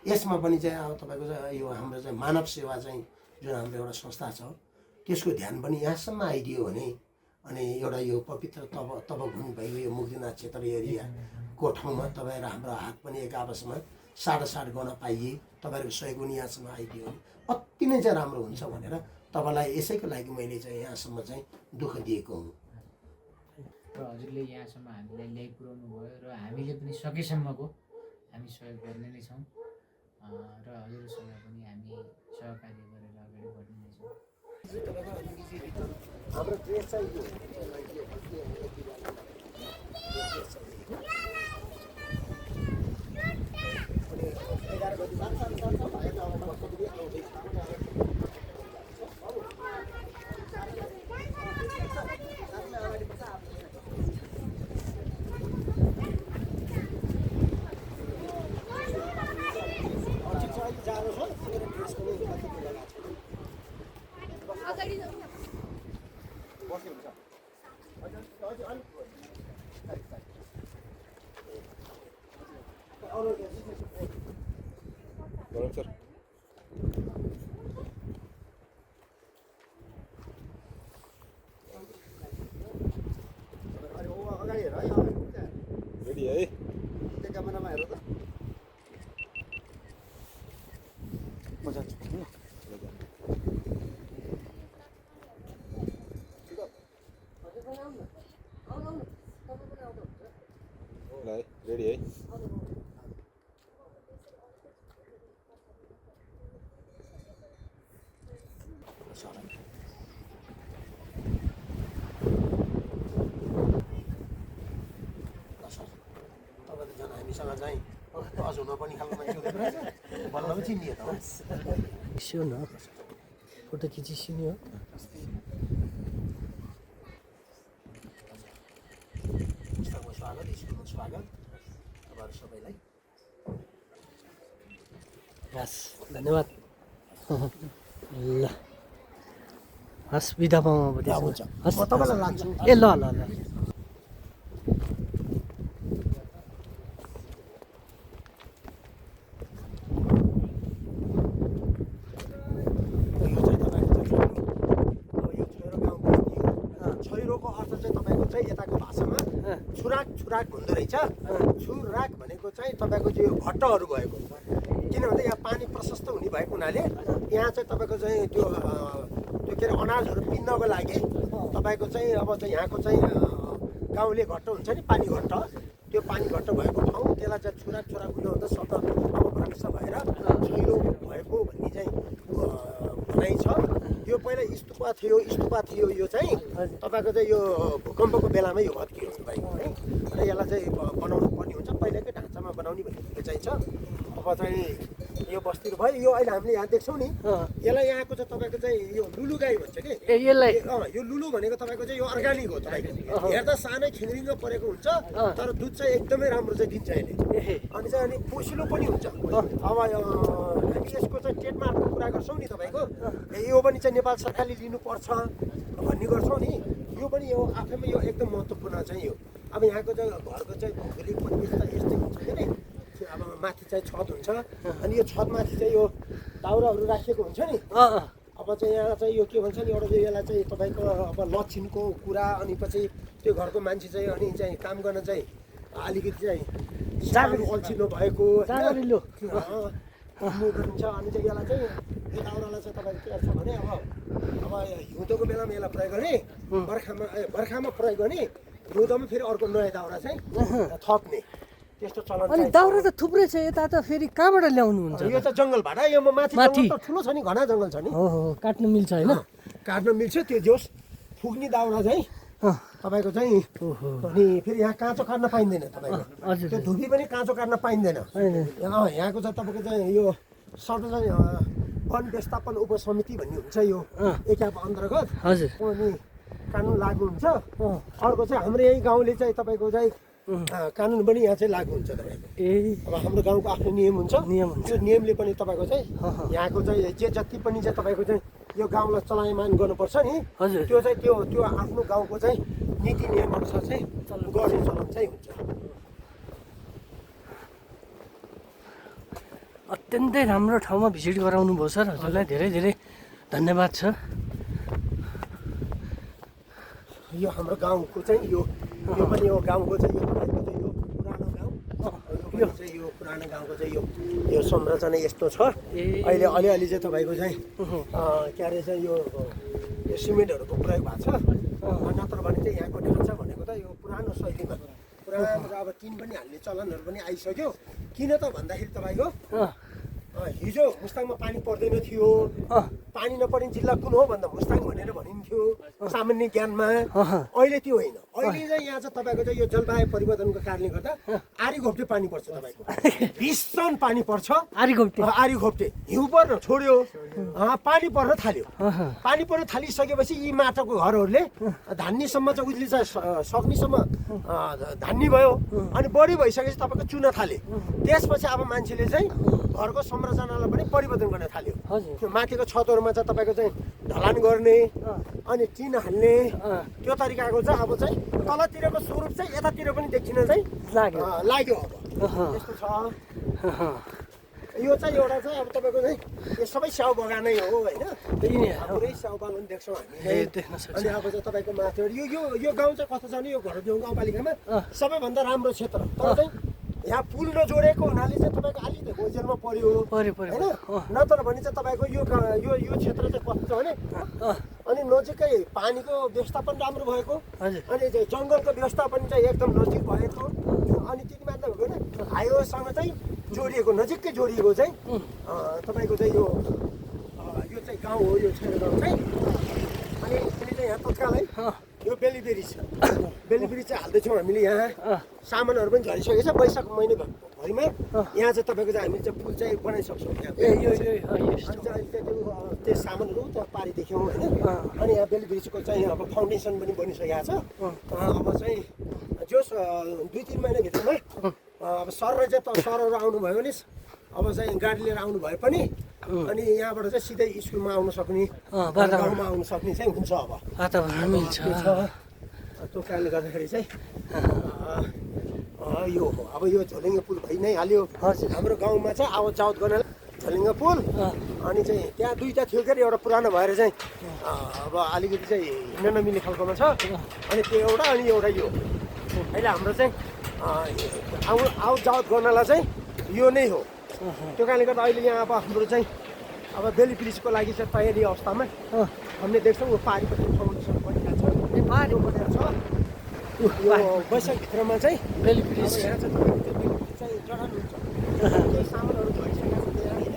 यसमा पनि चाहिँ अब तपाईँको चाहिँ यो हाम्रो चाहिँ मानव सेवा चाहिँ जुन हाम्रो एउटा संस्था छ त्यसको ध्यान पनि यहाँसम्म आइदियो भने अनि एउटा यो पवित्र तब घुम भएको यो मुक्तिनाथ क्षेत्र एरियाको ठाउँमा तपाईँ र हाम्रो हात पनि एक आपसमा साटासाट गर्न पाइए तपाईँहरूको सहयोग पनि यहाँसम्म आइदियो भने अति नै चाहिँ राम्रो हुन्छ भनेर तपाईँलाई यसैको लागि मैले चाहिँ यहाँसम्म चाहिँ दुःख दिएको हुँ र हजुरले यहाँसम्म हामीलाई ल्याइपुर्याउनु भयो र हामीले पनि सकेसम्मको हामी सहयोग गर्ने नै छौँ र हजुरसँग पनि हामी सहकार्य गरेर अगाडि बढ्ने नै छौँ। हाम्रो ड्रेस चाहिँ सर रेडी है क्यामेरामा हेर त रेडी है हामीसँग चाहिँ अझ हुन पनि खालको मान्छे हुँदै रहेछ बल्ल पनि चिनियो त सियो न फोटो खिचिसियो नि हो स्वागत स्कुलमा स्वागत तपाईँहरू सबैलाई हस् धन्यवाद ल हस् बिदा पाऊँ अब हुन्छ हस् म तपाईँलाई लान्छु ए ल ल ल छुराक हुँदो रहेछ छुराक भनेको चाहिँ तपाईँको चाहिँ यो घट्टहरू भएको किनभने यहाँ पानी प्रशस्त हुने भएको हुनाले यहाँ चाहिँ तपाईँको चाहिँ त्यो के अरे अनाजहरू पिन्नको लागि तपाईँको चाहिँ अब चाहिँ यहाँको चाहिँ गाउँले घट्ट हुन्छ नि पानी घट्ट त्यो पानी घट्ट भएको ठाउँ त्यसलाई चाहिँ छुराक उयो हुँदा शब्द अब भ्रंश भएर छैरो भएको भन्ने चाहिँ भनाइ छ यो पहिला स्तुपा थियो यो चाहिँ तपाईँको चाहिँ यो भूकम्पको बेलामै यो भत्कियो तपाईँको है र यसलाई चाहिँ बनाउनु पर्ने हुन्छ पहिलाकै ढाँचामा बनाउने भन्ने चाहिँ छ अब चाहिँ यो बस्तीको भयो यो अहिले हामीले यहाँ देख्छौँ नि यसलाई यहाँको चाहिँ तपाईँको चाहिँ यो लुलु गाई भन्छ कि ए यसलाई यो लुलु भनेको तपाईँको चाहिँ यो अर्ग्यानिक हो तपाईँको हेर्दा सानै खिङ्रिङ्ग परेको हुन्छ तर दुध चाहिँ एकदमै राम्रो चाहिँ दिन्छ यसले अनि चाहिँ अनि पोसिलो पनि हुन्छ अब हामी यसको चाहिँ ट्रेडमार्कको कुरा गर्छौँ नि तपाईँको यो पनि चाहिँ नेपाल सरकारले लिनुपर्छ भन्ने गर्छौँ नि यो पनि यो आफैमा यो एकदम महत्त्वपूर्ण चाहिँ यो अब यहाँको चाहिँ घरको चाहिँ भौगोलिक परिवेश त यस्तै हुन्छ कि नै अब माथि चाहिँ छत हुन्छ अनि यो छतमाथि चाहिँ यो दाउराहरू राखिएको हुन्छ नि अब चाहिँ यहाँ चाहिँ यो के भन्छ नि एउटा चाहिँ यसलाई चाहिँ तपाईँको अब लक्षिणको कुरा अनि पछि त्यो घरको मान्छे चाहिँ अनि चाहिँ काम गर्न चाहिँ अलिकति चाहिँ अल्छिनो भएको हुन्छ अनि चाहिँ यसलाई चाहिँ यो दाउरालाई चाहिँ तपाईँको के गर्छ भने अब हिउँदोको बेलामा यसलाई प्रयोग गर्ने बर्खामा प्रयोग गर्ने हिउँदोमा फेरि अर्को नयाँ दाउरा चाहिँ थप्ने त्यस्तो चलन अनि दाउरा त थुप्रै छ यता त फेरि कहाँबाट ल्याउनु हुन्छ यो त जङ्गलबाट यो माथि जङ्गल ठुलो छ नि घना जङ्गल छ नि हो काट्नु मिल्छ होइन काट्न मिल्छ त्यो जोस फुक्ने दाउरा चाहिँ तपाईँको चाहिँ अनि फेरि यहाँ काँचो काट्न पाइँदैन तपाईँको त्यो धुपी पनि काँचो काट्न पाइँदैन यहाँको चाहिँ तपाईँको चाहिँ यो सबै चाहिँ वन व्यवस्थापन उपसमिति भन्ने हुन्छ यो एकाप अन्तर्गत हजुर अनि कानुन लागु हुन्छ अर्को चाहिँ हाम्रो यही गाउँले चाहिँ तपाईँको चाहिँ कानुन पनि यहाँ चाहिँ लागु हुन्छ तपाईँको। ए अब हाम्रो गाउँको आफ्नो नियम हुन्छ, नियम हुन्छ। त्यो नियमले पनि तपाईँको चाहिँ यहाँको चाहिँ जे जति पनि चाहिँ तपाईँको चाहिँ यो गाउँलाई चलायमान गर्नुपर्छ नि, हजुर। त्यो चाहिँ त्यो आफ्नो गाउँको चाहिँ नीति नियम अनुसार चाहिँ गर्ने चलन चाहिँ हुन्छ। अत्यन्तै राम्रो ठाउँमा भिजिट गराउनु भयो सर, हजुरलाई धेरै धेरै धन्यवाद छ। यो हाम्रो गाउँको चाहिँ यो पनि यो गाउँको चाहिँ यो तपाईँको चाहिँ यो पुरानो गाउँ, यो चाहिँ यो पुरानो गाउँको चाहिँ यो संरचना यस्तो छ। अहिले अलिअलि चाहिँ तपाईँको चाहिँ के अरे चाहिँ यो सिमेन्टहरूको प्रयोग भएको छ, नत्र भने चाहिँ यहाँको ढाँचा भनेको त यो पुरानो शैलीमा पुरानो अब टिन पनि हाल्ने चलनहरू पनि आइसक्यो। किन त भन्दाखेरि तपाईँको हिजो मुस्ताङमा पानी पर्दैन थियो, पानी नपर्ने जिल्ला कुन हो भन्दा मुस्ताङ भनेर भनिन्थ्यो सामान्य ज्ञानमा। अहिले त्यो होइन, अहिले चाहिँ यहाँ चाहिँ तपाईँको चाहिँ यो जलवायु परिवर्तनको कारणले गर्दा आरीघोप्टे पानी पर्छ तपाईँको, भीषण पानी पर्छ। आरीघोप्टे हिउँ पर्न छोड्यो, पानी पर्न थाल्यो। पानी पर्न थालिसकेपछि यी माटोको घरहरूले धान्नेसम्म चाहिँ उहिले चाहिँ सक्नेसम्म धान्ने भयो, अनि बढी भइसकेपछि तपाईँको चुन थाले। त्यसपछि अब मान्छेले चाहिँ घरको संरचनालाई पनि परिवर्तन गर्न थाल्यो। माथिको छतहरूमा चाहिँ तपाईँको चाहिँ ढलान गर्ने अनि टिन हाल्ने त्यो तरिकाको चाहिँ अब चाहिँ तलतिरको स्वरूप चाहिँ यतातिर पनि देखिन चाहिँ लाग्यो। अब यस्तो छ। यो चाहिँ एउटा चाहिँ अब तपाईँको चाहिँ यो सबै स्याउ बगानै हो होइन, पुरै स्याउ बगान देख्छौँ हामी। अनि अब चाहिँ तपाईँको माथिबाट यो गाउँ चाहिँ कस्तो छ भने यो घरदेउ गाउँपालिकामा सबैभन्दा राम्रो क्षेत्र, तर चाहिँ यहाँ पुल नजोडेको हुनाले चाहिँ तपाईँको अलिकति होइजेलमा पर्यो होइन, नत्र भने चाहिँ तपाईँको यो क्षेत्र चाहिँ कस्तो छ भने अनि नजिकै पानीको व्यवस्थापन राम्रो भएको, अनि चाहिँ जङ्गलको व्यवस्थापन चाहिँ एकदम नजिक भएको, अनि त्यति मात्र होइन हाइवेसँग चाहिँ जोडिएको, नजिकै जोडिएको चाहिँ तपाईँको चाहिँ यो चाहिँ गाउँ हो। यो क्षेत्र गाउँ चाहिँ अनि चाहिँ यहाँ तत्कालै यो बेली ब्रिज चाहिँ हाल्दैछौँ हामीले। यहाँ सामानहरू पनि झरिसकेको छ। वैशाख महिनाभरिमा यहाँ चाहिँ तपाईँको चाहिँ हामीले चाहिँ पुल चाहिँ बनाइसक्छौँ। त्यो सामानहरू त्यहाँ पारिदेख्यौँ होइन। अनि यहाँ बेली ब्रिजको चाहिँ अब फाउन्डेसन पनि बनिसकेको छ। अब चाहिँ जोस् 2-3 महिनाभित्रमा अब सरहरू चाहिँ सरहरू आउनुभयो भने अब चाहिँ गाडी लिएर आउनु भए पनि अनि यहाँबाट चाहिँ सिधै स्कुलमा आउन सक्ने, गाउँमा आउन सक्ने चाहिँ हुन्छ। अब वातावरण मिल्छ। त्यो कारणले गर्दाखेरि चाहिँ यो हो। अब यो झोलिङ्गे पुल भइ नै हाल्यो हाम्रो गाउँमा चाहिँ आवत जावत गर्न झोलिङ्गे पुल। अनि चाहिँ त्यहाँ दुईवटा थियो के अरे, एउटा पुरानो भएर चाहिँ अब अलिकति चाहिँ हिँड्न नमिल्ने खालकोमा छ, अनि त्यो एउटा अनि एउटा यो। अहिले हाम्रो चाहिँ आवत जावत गर्नलाई चाहिँ यो नै हो। त्यो कारणले गर्दा अहिले यहाँ अब हाम्रो चाहिँ अब बेली ब्रिजको लागि चाहिँ तयारी अवस्थामा हामीले देख्छौँ। यो पारिपट्टि फाउन्डेसन बनिरहेको छ, पारी बनेको छ। यो वैशाखभित्रमा चाहिँ बेली ब्रिज यहाँ चाहिँ जडान हुन्छ। केही सामानहरू भइसकेको छ त्यहाँ होइन।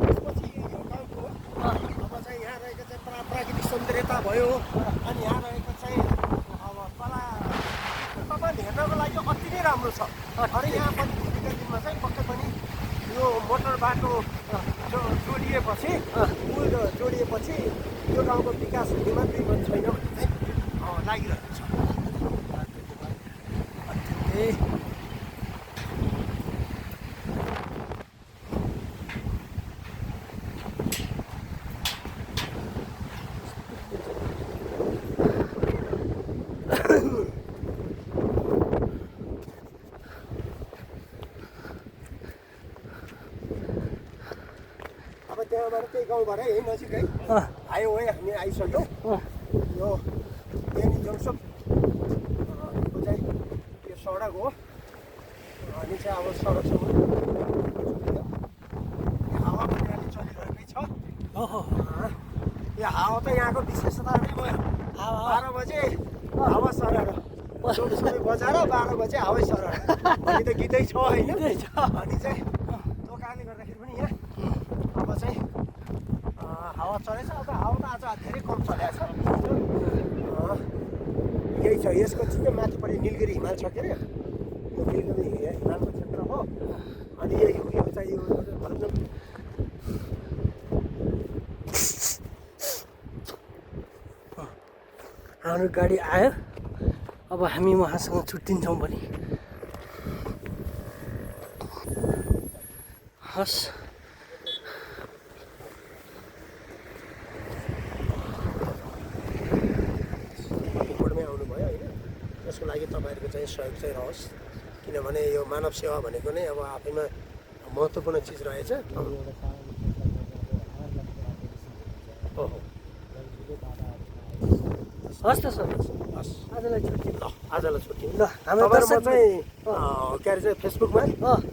त्यसपछि यो गाउँको अब चाहिँ यहाँ रहेको चाहिँ प्राकृतिक सौन्दर्यता भयो, अनि यहाँ रहेको चाहिँ अब कला तपाईँले हेर्नको लागि अति नै राम्रो छ। अनि यहाँ पनि भोलिका दिनमा चाहिँ पक्कै पनि यो मोटर बाटो जोडिएपछि पुल जोडिएपछि यो गाउँको विकास हुनेमा 2 मन छैन भन्ने चाहिँ लागिरहेको छ। त्यहाँबाट त्यही गाउँबाट यही नजिकै आयो है हामी आइसक्यौँ। यो बेनी जङ्सन चाहिँ यो सडक हो। अनि चाहिँ अब सडकसम्म हावा पनि अलि चलिरहेकै छ। यो हावा त यहाँको विशेषता नै भयो। 12 बजे हावा सरर, सबै बजाएर 12 बजे हावै सरर अनि त गीतै छ होइन। अनि चाहिँ त्यो कारणले गर्दाखेरि पनि यहाँ अब चाहिँ हावा चलेछ। अब हावा त आज धेरै कम चलेको छ। यही छ यसको चाहिँ माथिपट्टि निलगिरी हिमाल छ के अरे, यो निलगिरी हिमालको क्षेत्र हो। अनि यही हो, यो चाहिँ यो हाम्रो गाडी आयो अब हामी उहाँसँग छुट्टिन्छौँ पनि। हस् रिपोर्टमै आउनुभयो होइन, त्यसको लागि तपाईँहरूको चाहिँ सहयोग चाहिँ रहोस्, किनभने यो मानव सेवा भनेको नै अब आफैमा महत्त्वपूर्ण चिज रहेछ। हस् त सर, हस् आजलाई छुट्टी। ल आजलाई छुट्टी। ल हाम्रो तपाईँहरू म दर्शक चाहिँ के अरे चाहिँ फेसबुकमा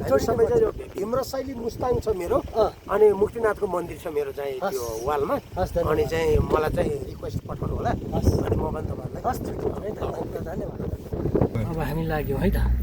जोडिनु सबै चाहिँ यो भीमरशैली मुस्ताङ छ मेरो, अनि मुक्तिनाथको मन्दिर छ मेरो चाहिँ त्यो वालमा, हस् धन्यवाद। अनि चाहिँ मलाई चाहिँ रिक्वेस्ट पठाउनु होला, हस् अनि म पनि तपाईँहरूलाई हस् छुट्टी है त, धन्यवाद। अब हामी लाग्यौँ है त।